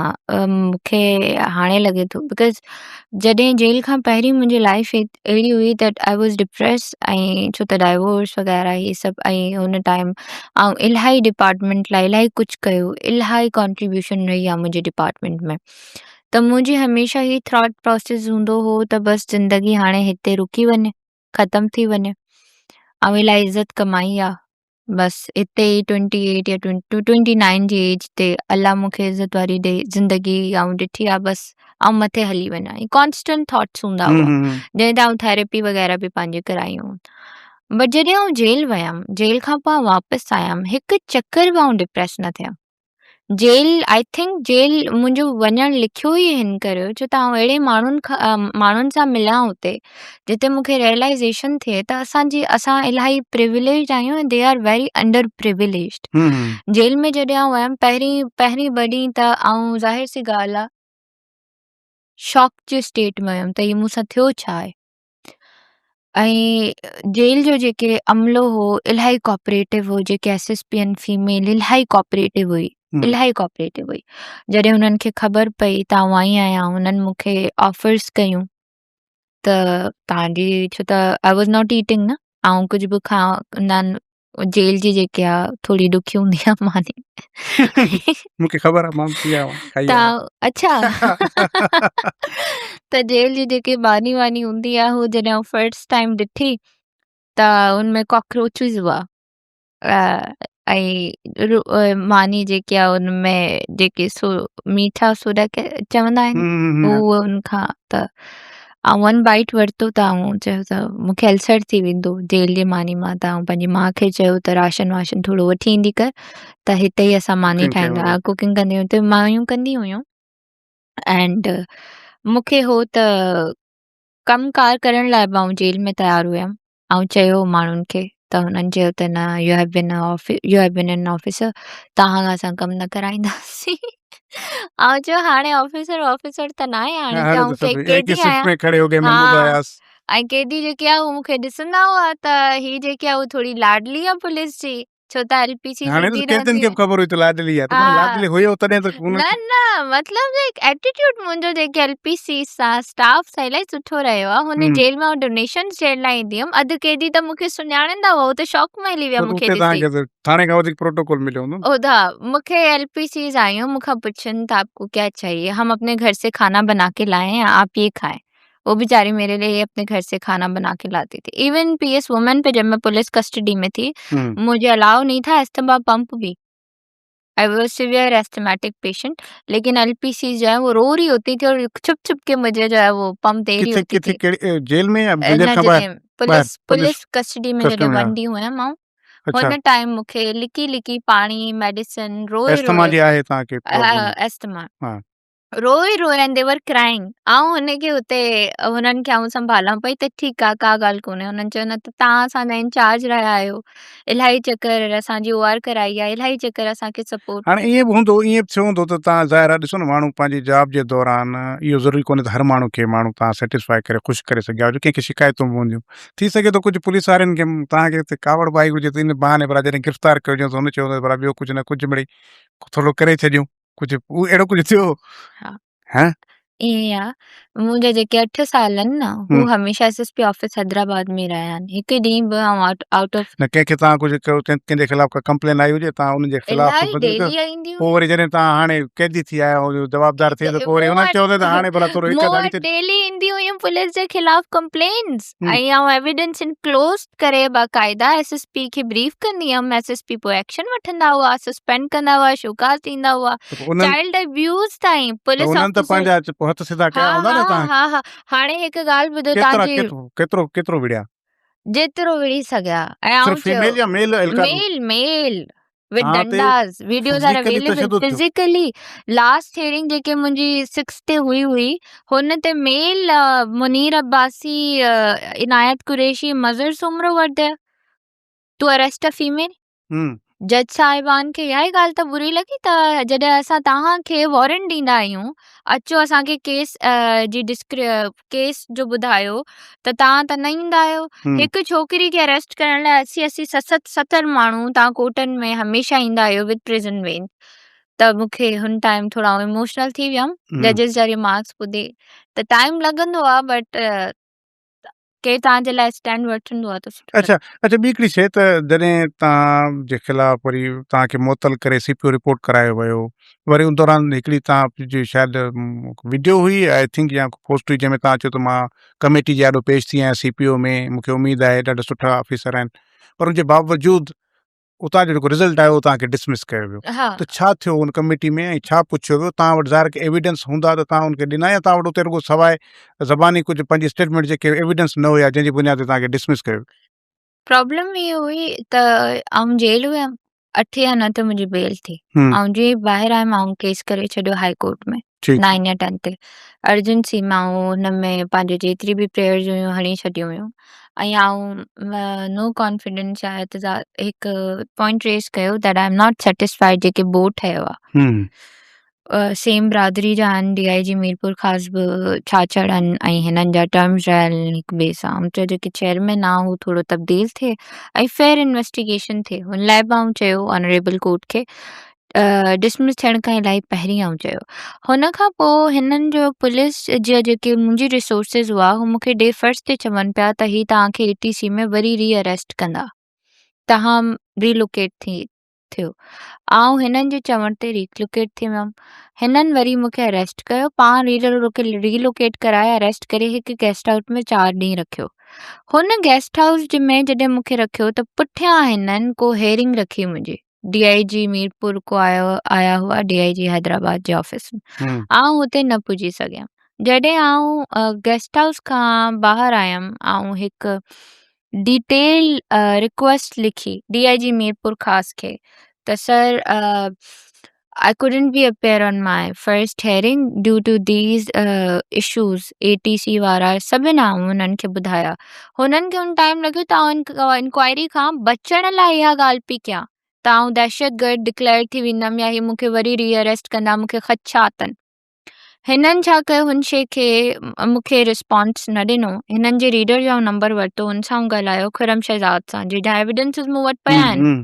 مون کي هاڻي لڳي ٿو because جڏهن جيل کان پهرين منهنجي لائف اهڙي هئي ته I was depress ۽ ڇو ته ڊائيورس وغيره هي سڀ ۽ هن ٽائيم آئون الاهي ڊپارٽمينٽ لاء الاهي ڪجهه ڪيو الاهي ڪنٽريبيوشن رهي آ منهنجي ڊپارٽمينٽ ۾ ته منهنجي هميشه هي ٿاٽ پروسيس هوندو هو ته بس زندگي هاڻي هتي رڪي وڃي ختم ٿي وڃي آئون الاهي عزت ڪمائي آ بس اتي ئي ٽوئنٽي ايٽ يا ٽوئنٽي نائن جي ايج تي الله مون کي عزت واري ڏي زندگي آئون ڏٺي آ بس آئون مٿي هلي وڃان هي ڪانسٽنٽ ٿاٽس هوندا هئا جنهن تي آئون ٿيراپي وغيره به پنهنجي ڪرائي هئم بٽ جڏهن آئون جيل ويم جيل کان پوء واپس آيم هڪ چڪر به آئون ڊپريس نه ٿيم جيل I think jail منهنجو وڃڻ لکيو ئي هن ڪري هو ڇو ته آئون اهڙي ماڻهن کان ماڻهن سان ملان اتي جتي مون کي ريئلائيزيشن ٿئي ته اسان جي اسان الاهي پريوليجڊ آهيون ۽ they are very under privileged jail ۾ جڏهن آئون ويم پهرين پهرين ٻه ڏينهن ته آئون ظاهر سي ڳالهه آهي شاڪ جي اسٽيٽ ۾ هيم ته هي مون سان ٿيو ڇا آهي ۽ جيل جو جيڪي عملو هو الاهي ڪوآپريٽو هو جيڪي ايس ايس پي آهن فيميل الاهي ڪوآپريٽو هئي الاهي ڪوآپريٽو هئي جڏهن هنن کي خبر پئي ته آئون آئي آهيان هنن مون کي آفرس ڪيون ته تان جي ڇو ته I was not eating نه آئون ڪجهه به کان نه جيل جي جيڪي آ ٿوري ڏکي هوندي آ ماني مونکي خبر آ مان پي آيو کائي آيو اڇا ته جيل جي جيڪي ماني واني هوندي آ هو جڏهن فرسٽ ٽائيم ڏٺي ته ان ۾ ڪاڪروچز هئا ۽ ماني جيڪي آ ان ۾ جيڪي سو ميٺا سوڊا چوندا آهن هو ان کان ته آئون ون بائيٽ ورتو ته آئون چيو ته مون کي السر ٿي ويندو جيل جي ماني مان ته آئون پنهنجي ماء کي چيو ته راشن واشن ٿورو وٺي ايندي ڪر ته هتي ئي اسان ماني ٺاهيندا ها ڪوڪنگ ڪندي هيون ته مايون ڪندي هيون اينڊ مون کي هو ته ڪم ڪار ڪرڻ لاء به آئون جيل ۾ تيار هيم آئون چيو ماڻهن کي ته هنن چيو ته نه you have been you have been an officer توهان کان اسان ڪم نه ڪرائينداسين آئون چيو هاڻي آفيسر آفيسر ته ناهي هاڻي ته آئون قيدي آهيان ها ۽ قيدي جيڪي آ هو مون کي ڏسندا هئا ته هي جيڪي آ هو ٿوري لاڏلي آ پوليس جي ڇو ته ايل پي سي هاڻي ته قيدين کي به خبر هئي ته لاڏلي آهي ته لاڏلي هيو تڏهن ته نه نه مطلب لائڪ ايٽيٽيوڊ منهنجو جيڪي ايل پي سي سان اسٽاف سان الاهي سٺو رهيو آهي هن جيل مان ڊونيشنز ڏيڻ لاء ايندي هيم اڌ قيدي ته مون کي سڃاڻندا هئا هو ته شاڪ ۾ هلي ويا مون کي ڏسي ٿاڻي کان وڌيڪ پروٽوڪول مليو هوندو ادا مون کي ايل پي سيز آيون مون کان پڇن ته آپ کو ڪيا چاهيي هم اپني گهر سي کانا بنا ڪي لائي هين آپ يي کائين वो बेचारी मेरे लिए अपने घर से खाना बना के लाती थी इवन पी एस वुमेन पे जब मैं पुलिस कस्टडी में थी मुझे अलाउ नहीं था अस्थमा पंप भी I was severe asthmatic patient लेकिन एल पी सी जो है वो रो रही होती थी और छुप छुप के मुझे जो है वो पंप दे रही होती थी जेल में या जेल पुलिस पुलिस कस्टडी में जॾहिं वन ॾींहुं हुयमि आउं हुन टाइम मूंखे लिकी लिकी पाणी मेडिसिन रोए अस्थमा जी आहे तव्हांखे अस्थमा روئي روئي and they were crying آئون هن کي اتي هنن کي آئون سنڀالان پئي ته ٺيڪ آ ڪا ڳالهه ڪونهي هنن چيو نه ته توهان اسان جا انچارج رهيا آهيو الاهي چڪر اسان جي او آر ڪرائي آ الاهي چڪر اسان کي سپورٽ هاڻي ائين به هوندو ائين به ٿيو هوندو ته توهان ظاهر آ ڏسو نه ماڻهو پنهنجي جاب جي دوران اهو ضروري ڪونهي ته هر ماڻهو کي ماڻهو توهان سيٽسفائي ڪري خوش ڪري سگهيا هجو ڪنهن کي شڪايتون به هونديون ٿي سگهي ٿو ڪجهه پوليس وارن کي توهان کي ڪاوڙ به آئي هجي ته ان بهاني ڀلا جڏهن گرفتار ڪيو هجي ته هن چيو هوندو ڀلا ٻيو ڪجهه نه ڪجهه مڙئي ٿورو ڪري ڇڏيون ڪجهه اهڙو ڪجهه ٿيو ها ها ائين ئي آ منهنجا جيڪي اٺ سال آهن نه هو هميشه S S P office Hyderabad ۾ رهيا آهن هڪ ڏينهن به آئون آئوٽ آئوٽ آف نه ڪنهن کي توهان ڪجهه ڪيو ڪنهن جي خلاف ڪا ڪمپلين آئي هجي توهان ان جي خلاف ڊيلي ايندي پوء وري جڏهن توهان هاڻي قيدي ٿي آيا آهيو جوابدار ٿي ته پوء وري انهن چيو ته هاڻي ڀلا ٿورو هڪ ڌاڙي ڊيلي ايندي هيون پوليس جي خلاف ڪمپلينس ۽ آئون ايويڊنس انڪلوز ڪري باقاعده ايس ايس پي کي بريف ڪندي هيم ايس ايس پي پوء ايڪشن وٺندا هئا سسپينڊ ڪندا هئا شوڪاز ڏيندا هئا چائلڊ ابيوز تائين پوليس انهن ته پنهنجا هٿ سڌا ڪيا هوندا نه تان ها ها هاڻي هڪ ڳالهه ٻڌو تان جي ڪيترو ڪيترو وڙهيا جيترو وڙهي سگهيا ۽ آئون فيميل يا ميل ميل ميل with ڏنڊاز videos are available physically last hearing جيڪي منهنجي 6 تي هئي هئي هن تي ميل منير عباسي عنايت قريشي مظهر سومرو ور there to arrest a female جج صاحبان کي اها ئي ڳالهه ته بري لڳي ته جڏهن اسان توهان کي وارنٽ ڏيندا آهيون اچو اسان کي ڪيس جي ڊسڪري ڪيس جو ٻڌايو ته توهان ته نه ايندا آهيو هڪ ڇوڪري کي اريسٽ ڪرڻ لاء اسي اسي ست ست ستر ماڻهو توهان ڪورٽن ۾ هميشه ايندا آهيو وٿ پرزن وين ته مون کي هن ٽائيم ٿورا اموشنل ٿي ويم ججز جا ريمارڪس ٻڌي ته ٽائيم لڳندو آهي بٽ ڪير توهان جي لاء اسٽينڊ وٺندو آهي ته سٺو. اڇا اڇا ٻي هڪڙي شيء ته جڏهن توهان جي خلاف وري توهان کي معطل ڪري سي پي او رپورٽ ڪرايو ويو وري ان دوران هڪڙي توهان جي شايد وڊيو هئي I think يا پوسٽ هئي جنهن ۾ توهان چيو ته مان ڪميٽي جي آڏو پيش ٿي آهيان سي پي او ۾ مون کي اميد آهي ڏاڍا سٺا آفيسر آهن پر ان جي باوجود اتان جو جيڪو رزلٽ آيو توهان کي ڊسمس ڪيو ويو ته ڇا ٿيو ان ڪميٽي ۾ ۽ ڇا پڇيو ويو توهان وٽ ظاهر ڪي ايويڊنس هوندا ته توهان ان کي ڏنا يا توهان وٽ اتي رڳو سواء زباني ڪجهه پنهنجي اسٽيٽمينٽ جي ڪي ايويڊنس نه هيا جنهن جي بنياد تي توهان کي ڊسمس ڪيو ويو. پرابلم اهو هئي ته آئون جيل هيم اٺ يا نه ته منهنجي بيل ٿي آئون جيئن ئي ٻاهر آيم آئون ڪيس ڪري ڇڏيو هائي ڪورٽ ۾ نائن يا ٽين تي ارجنسي ۾ آئون ان ۾ پنهنجو جيتري به پريئرز هيون هڻي ڇڏيون هيون ۽ آئون نو ڪانفيڊنس يا احتجاج هڪ پوائنٽ ريز ڪيو that I am not satisfied جيڪي بورڊ ٺهيو آهي سيم برادري جا آهن ڊي I جي ميرپور خاص به ڇاڇڙ آهن ۽ هنن جا ٽرمز رهيل آهن هڪ ٻئي سان آئون چيو جيڪي چيئرمين آهي هو ٿورو تبديل ٿئي ۽ فيئر انويسٽيگيشن ٿئي هن لاء به آئون چيو آنريبل ڪورٽ کي ڊسمس ٿيڻ کان الاهي پهرين آئون چيو. هن کان پوء هنن جو پوليس جا جيڪي منهنجي ريسورسز هئا هو مونکي ڊي فرسٽ تي چون پيا ته هي توهان کي اي ٽي سي ۾ وري ري اريسٽ ڪندا توهان ري لوڪيٽ ٿي ٿيو. آئون هنن جي چوڻ تي ري لوڪيٽ ٿي ويم. هنن وري مونکي اريسٽ ڪيو پاڻ ري لوڪيٽ ڪرائي اريسٽ ڪري هڪ گيسٽ هائوس ۾ چار ڏينهن رکيو. هن گيسٽ هائوس ۾ جڏهن مونکي رکيو ته پٺيان هنن ڪو هيئرنگ رکي منهنجي. ڊي I جي ميرپور ڪو آيو آيا هئا ڊي I جي حيدرآباد جي آفيس ۾ آئون اتي نه پڄي سگهيم جڏهن آئون گيسٽ هائوس کان ٻاهر آيم آئون هڪ ڊيٽيل رڪويسٽ لکي ڊي I جي ميرپور خاص کي ته sir I couldn't be appear on my first hearing due to these issues A T C وارا سڀن آئون انهن کي ٻڌايا هنن کي ان ٽائيم لڳيو ته آئون انڪوائري کان بچڻ لاء اها ڳالهه پئي ڪيان ته آئون دهشتگرد ڊڪليئر ٿي ويندم يا هي مون کي وري ري اريسٽ ڪندا مون کي خدشا اٿن هنن ڇا ڪيو هن شي کي مون کي رسپانس نه ڏنو هنن جي ريڊر جو نمبر ورتو هن سان ڳالهايو خرم شهزاد سان جنهن جا ايويڊنسز مون وٽ پيا آهن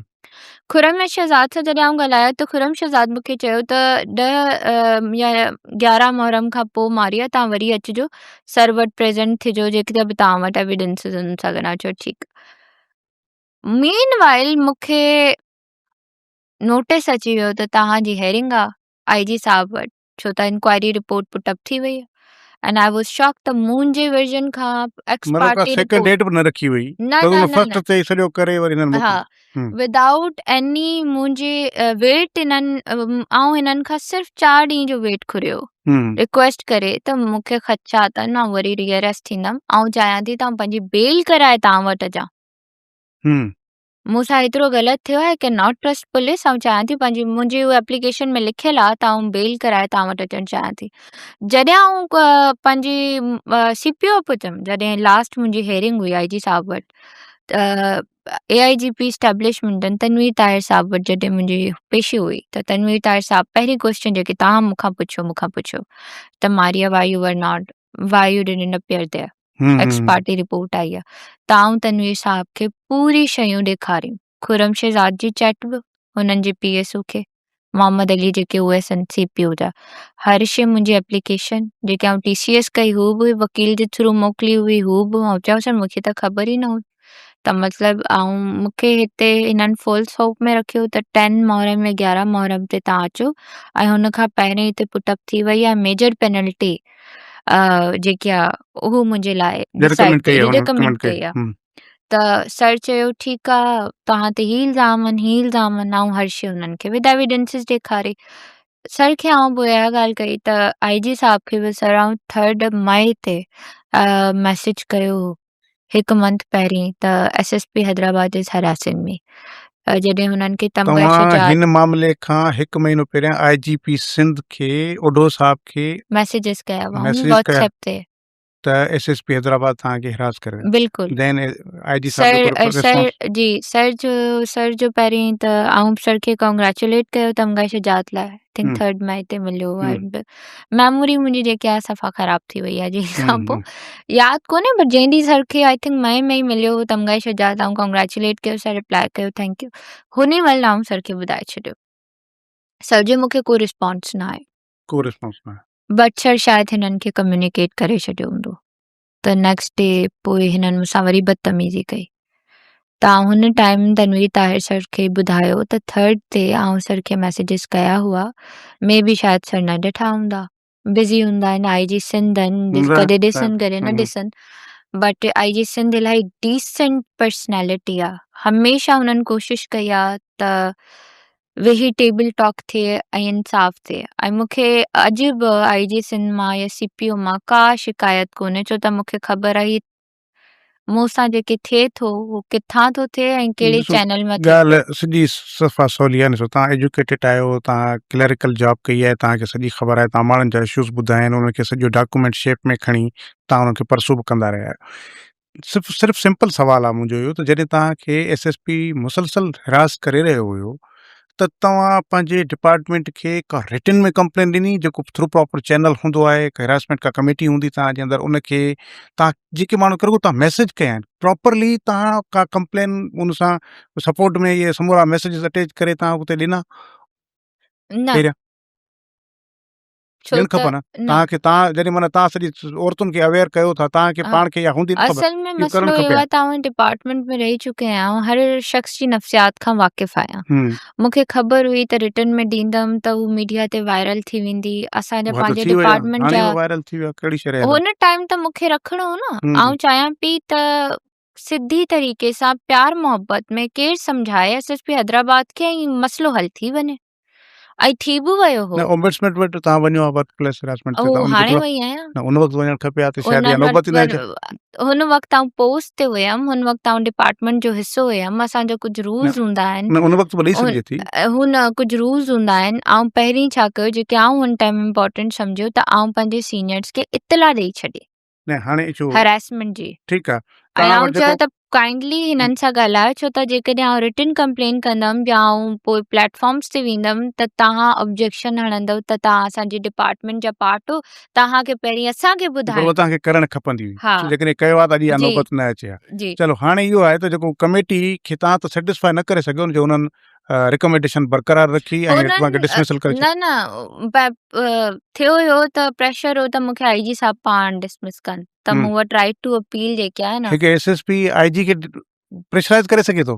خرم شهزاد سان جڏهن آئون ڳالهايو ته خرم شهزاد مون کي چيو ته ڏهه يا يارهن محرم کان پوء ماريا توهان وري اچجو سر وٽ پريزنٽ ٿجو جيڪي به توهان وٽ ايويڊنسز هن سان گڏ آئون چيو ٺيڪ مين وائل مون کي نوٽيس اچي ويو ته توهان جي هيئرنگ آ آء جي صاحب وٽ ڇو ته انڪوائري رپورٽ پٽ اپ ٿي وئي اينڊ I was shock ته منهنجي ورجن کان ايڪس مطلب ڪا پارٽي سيڪنڊ رپورٽ ڊيٽ به نه رکي وئي نه پر نه ان نه فرسٽ نه تي ئي سڄو ڪري وري هنن ها موڪلي ودائوٽ ايني منهنجي ويٽ هنن آئون هنن کان صرف چار ڏينهن جو ويٽ گهريو رڪويسٽ ڪري ته مون کي خدشا اٿن آئون وري ري اريسٽ ٿيندم آئون چاهيان ٿي ته آئون پنهنجي بيل ڪرائي توهان وٽ اچان مون سان ايترو غلط ٿيو آهي I can not trust police آئون چاهيان ٿي پنهنجي منهنجي اها ايپليڪيشن ۾ لکيل آهي ته آئون بيل ڪرائي توهان وٽ اچڻ چاهيان ٿي جڏهن آئون پنهنجي سي پي او پهتم جڏهن لاسٽ منهنجي هيئرنگ هئي آء جي صاحب وٽ ته A I G P establishment Tanveer Tahir صاحب وٽ جڏهن منهنجي پيشي هئي ته تنوير طاهر صاحب پهرين ڪوئسچن جيڪي توهان مون کان پڇيو مون کان پڇيو ته Maria why you were not why you didn't appear there ex parte report آئي آ ته آئون تنوير صاحب کي پوري شيون ڏيکاريون خرم شهزاد جي چيٽ به هنن جي پي ايس او کي محمد علي جيڪي او ايس ان سي پي او جا هر شي منهنجي ايپليڪيشن جيڪي آئون ٽي سي ايس ڪئي هو به وڪيل جي ٿرو موڪلي هئي هو به آئون چيو سر مونکي ته خبر ئي نه هئي ته مطلب آئون مونکي هتي هنن فالس هوپ ۾ رکيو ته ٽين محرم يا گيارهن محرم تي تان اچو ۽ هن کان پهرين هتي پٽ اپ ٿي وئي آهي ميجر پينلٽي جيڪي آ اهو منهنجي لاء ريڪمينڊ ڪئي آ ريڪمينڊ ڪئي آ ته سر چيو ٺيڪ آ توهان تي هي الزام آهن هي الزام آهن آئون هر شي انهن کي ود ايويڊنسز ڏيکاري سر کي آئون پوء اها ڳالهه ڪئي ته آء جي صاحب کي به سر آئون ٿرڊ مئي تي ميسيج ڪيو هو هڪ منٿ پهرين ته S S P Hyderabad is harassing me جڏهن هنن کي تمغه توهان شجاعت هن معاملي کان هڪ مهينو پهريان آء جي پي سنڌ کي اوڍو صاحب کي ميسيجز ڪيا هئا ميسيجز واٽس ڪيا ايپ تي ته ايس ايس پي حيدرآباد توهان کي هراس ڪري رهيو بلڪل دين آء جي صاحب جو سر ڪو سر ريسپانس جي سر جو سر جو پهرين ته آئون سر کي ڪانگريچوليٽ ڪيو تمغه شجاعت لاء ٿنڪ ٿرڊ مئي تي مليو آهي ميموري منهنجي جيڪي آهي صفا خراب ٿي وئي آهي جنهن کان پوء ياد ڪونهي بٽ جنهن ڏينهن سر کي I think مئي ۾ ئي مليو هو تمغه شجاعت آئون ڪانگريچوليٽ ڪيو سر رپلائي ڪيو thank you هن ئي مهل آئون سر کي ٻڌائي ڇڏيو سر جو مونکي ڪو رسپانس نه آيو ڪو رسپانس نه آيو بٽ سر شايد هنن کي ڪميونيڪيٽ ڪري ڇڏيو هوندو. ته نيڪسٽ ڊي پوء هنن مون سان وري بدتميزي ڪئي ته آئون هن ٽائيم تنوير طاهر سر کي ٻڌايو ته ٿرڊ تي آئون سر کي ميسيجز ڪيا هئا مي بي شايد سر نه ڏٺا هوندا بزي هوندا آهن آء جي سنڌ آهن ڪڏهن ڏسن ڪڏهن نه ڏسن بٽ I جي سنڌ الاهي ڊيسنٽ پرسنالٽي آ هميشه هنن ڪوشش ڪئي آ ته ويهي ٽيبل ٽاڪ ٿئي ۽ انصاف ٿئي ۽ مون کي اڄ به آء جي سنڌ مان يا سي پي او مان ڪا شڪايت ڪونهي ڇو ته مون کي خبر آهي مون سان جيڪي ٿئي ٿو اهو ڪٿان ٿو ٿئي ۽ ڪهڙي چينل مان ٿئي ٿو. ڳالهه سڄي صفا سولي آهي ڏسو توهان ايجوڪيٽيڊ آهيو توهان ڪليريڪل جاب ڪئي آهي توهان کي سڄي خبر آهي توهان ماڻهن جا اشوز ٻڌا آهن انهن کي سڄو ڊاڪومينٽ شيپ ۾ کڻي توهان انهن کي پرسو به ڪندا رهيا آهيو صرف صرف سمپل سوال آ منهنجو اهو ته جڏهن توهان کي ايس ايس پي مسلسل حراس ڪري رهيو هيو ته توهان پنهنجي ڊپارٽمينٽ کي ڪا رٽن ۾ ڪمپلين ڏني جيڪو ٿرو پراپر چينل هوندو آهي حراسمينٽ ڪا ڪميٽي هوندي توهان جي اندر ان کي توهان جيڪي ماڻهو ڪري توهان ميسج ڪيا آهن پراپرلي توهان ڪا ڪمپلين ان سان سپورٽ ۾ اهي سمورا ميسجز اٽيچ ڪري توهان اتي ڏنا نه پهريان ڇو ڏيڻ ته کپن نه توهان کي توهان جڏهن معنيٰ توهان سڄي عورتن کي اويئر ڪيو ٿا توهان کي ها پاڻ کي اها هوندي نه خبر اصل ۾ اهو ڪرڻ مسئلو کپي اهو ها آهي ته آئون ڊپارٽمينٽ ۾ رهي چڪي آهيان آئون هر شخص جي نفسيات کان واقف آهيان هم مون کي خبر هئي ته رٽن ۾ ڏيندم ته هو ميڊيا تي وائرل ٿي ويندي اسان جا اها ته پنهنجي ٿي وئي آهي ڊپارٽمينٽ هاڻي جا به وائرل ٿي ويو آهي ڪهڙي شيء رهيل آهي هن ٽائيم ته مون کي رکڻو هو نه هم آئون چاهيان پئي ته سڌي طريقي سان پيار محبت ۾ ڪير سمجهائي ايس ايس پي حيدرآباد کي ۽ مسئلو حل ٿي وڃي ۽ ٿي به ويو هو. نه اومبڊسمين وٽ توهان وڃو ها ورڪ پليس هراسمينٽ ٿئي هو ته ان کي هاڻي ٿورو وئي آهيان. نه ان وقت وڃڻ کپي ها ته شايد اها انهن نوبت ئي نه اچي. هن وقت آئون پوسٽ تي هيم هن وقت آئون ڊپارٽمينٽ جو حصو هيم اسان جا ڪجهه نه رولز هوندا آهن نه ان وقت به ڏئي سگهجي ٿي. هن ڪجهه رولز هوندا آهن آئون پهرين ڇا ڪيو جيڪي آئون هن ٽائيم امپارٽنٽ سمجهيو ته آئون پنهنجي سينيئرز کي اطلاع ڏئي ڇڏي. نه هاڻي اچو هراسمينٽ جي ٺيڪ آ ۽ توهان آئون وٽ چيو جيڪو ته ڪائنڊلي هنن سان ڳالهايو ڇو ته جيڪڏهن آئون رٽن ڪمپلين ڪندم يا آئون پوء پليٽ فارمس تي ويندم ته توهان آبجيڪشن هڻندو ته توهان اسان جي ڊپارٽمينٽ جا پارٽ هو توهان کي پهرين اسان کي پر ٻڌائڻ اهو توهان کي ڪرڻ کپندي هئي ها ڇو جيڪڏهن ڪيو آ ته اڄ اها جي نوبت نه اچي ها جي چلو هاڻي اهو آهي ته جيڪو ڪميٽي کي توهان ته سيٽسفائي نه ڪري سگهيو جو انهن ريڪمينڊيشن برقرار رکي ۽ توهان کي هنن ڊسمسل ڪري نه نه ٿيو هيو ته پريشر هو ته مونکي آئي جي صاحب پاڻ ڊسمس ڪن ته مون وٽ رائيٽ ٽو اپيل جيڪي آهي نه هڪ ايس ايس پي آئي جي کي پريشرائز ڪري سگهي ٿو.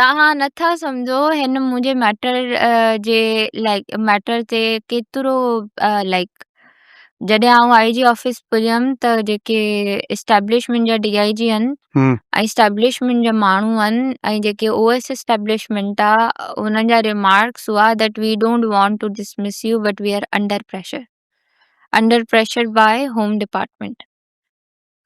توهان نٿا سمجهو هن منهنجي ميٽر جي لائيڪ ميٽر تي ڪيترو لائيڪ جڏهن آئون آء جي آفيس پڄيم ته جيڪي اسٽيبلشمينٽ جا ڊي I جي آهن ۽ اسٽيبلشمينٽ جا ماڻهو آهن ۽ جيڪي او ايس اسٽيبلشمينٽ آ انهن جا ريمارڪس هئا that we don't want to dismiss you but we are under pressure under pressure by home department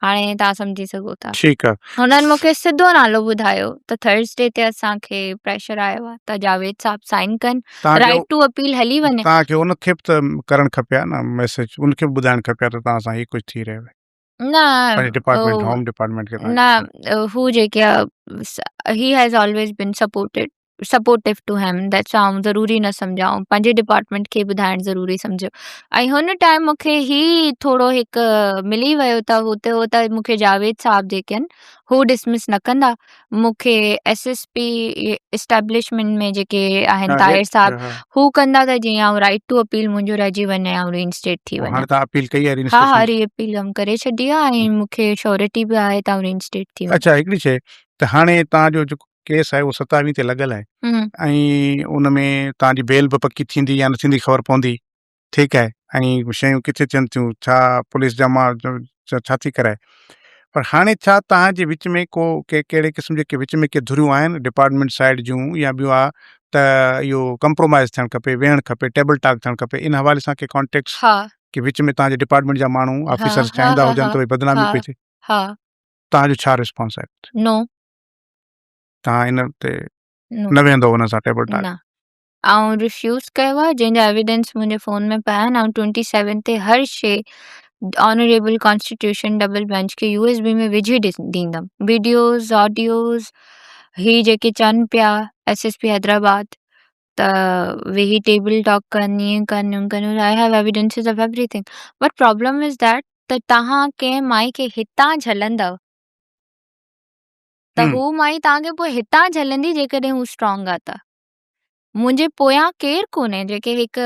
هاڻي توهان سمجهي سگهو ٿا. ٺيڪ آ. هنن مون کي سڌو نالو ٻڌايو ته ٿرسڊي تي اسان کي پريشر آيو آ ته جاويد صاحب سائن ڪن رائيٽ ٽو اپيل هلي وڃي. توهان کي ان کي به ته ڪرڻ کپي ها نه ميسيج ان کي به ٻڌائڻ کپي ها ته توهان سان هي ڪجهه ٿي رهيو آهي. نه پنهنجي ڊپارٽمينٽ هوم ڊپارٽمينٽ کي نه هو جيڪي he has always been supported supportive to him that's آئون ضروري نه سمجهان پنهنجي ڊپارٽمينٽ کي ٻڌائڻ ضروري سمجهيو ۽ هن ٽائيم مونکي هي ٿورو هڪ ملي ويو ته هتي هو ته مونکي جاويد صاحب جيڪي آهن هو ڊسمس نه ڪندا مونکي ايس ايس پي اسٽيبلشمينٽ ۾ جيڪي آهن طاهر صاحب هو ڪندا ته جيئن آئون رائيٽ ٽو اپيل منهنجو رهجي وڃي آئون ري انسٽيٽ ٿي وڃان هاڻي تان اپيل ڪئي آهي ها ها ري اپيل هم ڪري ڇڏي آهي ۽ مونکي شورٽي به آهي ته آئون ري انسٽيٽ ٿي وڃان اڇا هڪڙي شي ته هاڻي تان جو جيڪو ڪيس آهي اهو ستاويهه تي لڳل آهي ۽ ان ۾ توهان جي بيل به پڪي ٿيندي يا نه ٿيندي خبر پوندي ٺيڪ آهي ۽ شيون ڪٿي ٿين ٿيون ڇا پوليس جا ما ڇا ٿي ڪرائي پر هاڻي ڇا توهان جي وچ ۾ ڪو ڪي ڪهڙي قسم جي وچ ۾ ڪي ڌريون آهن ڊپارٽمينٽ سائيڊ جون يا ٻيون آ ته اهو ڪمپرومائز ٿيڻ کپي ويهڻ کپي ٽيبل ٽاڪ ٿيڻ کپي ان حوالي سان ڪي ڪانٽيڪٽس ڪي وچ ۾ توهان جي ڊپارٽمينٽ جا ماڻهو آفيسرس چاهيندا هجن ته بدنامي پئي ٿئي توهان جو ڇا رسپانس آهي نو توهان ان تي نه ويهندو ان سان ٽيبل ٽاڪ؟ نه آئون ريفيوز ڪيو آهي جنهن جا ايويڊنس منهنجي فون ۾ پيا آهن آئون ٽوئنٽي سيون تي هر شي آنريبل ڪانسٽيٽيوشن ڊبل بينچ کي يو ايس بي ۾ وجهي ڏيندم ويڊيوز آڊيوز هي جيڪي چون پيا ايس ايس پي حيدرآباد ته ويهي ٽيبل ٽاڪ ڪن ائين ڪن هون ڪن I have evidences of everything but problem is that ته توهان ڪنهن مائي کي هتان جهلندؤ ته هو مائي توهان کي پوء هتان جهلندي جيڪڏهن هو اسٽرانگ آ ته. منهنجي پويان ڪير ڪونهي جيڪي هڪ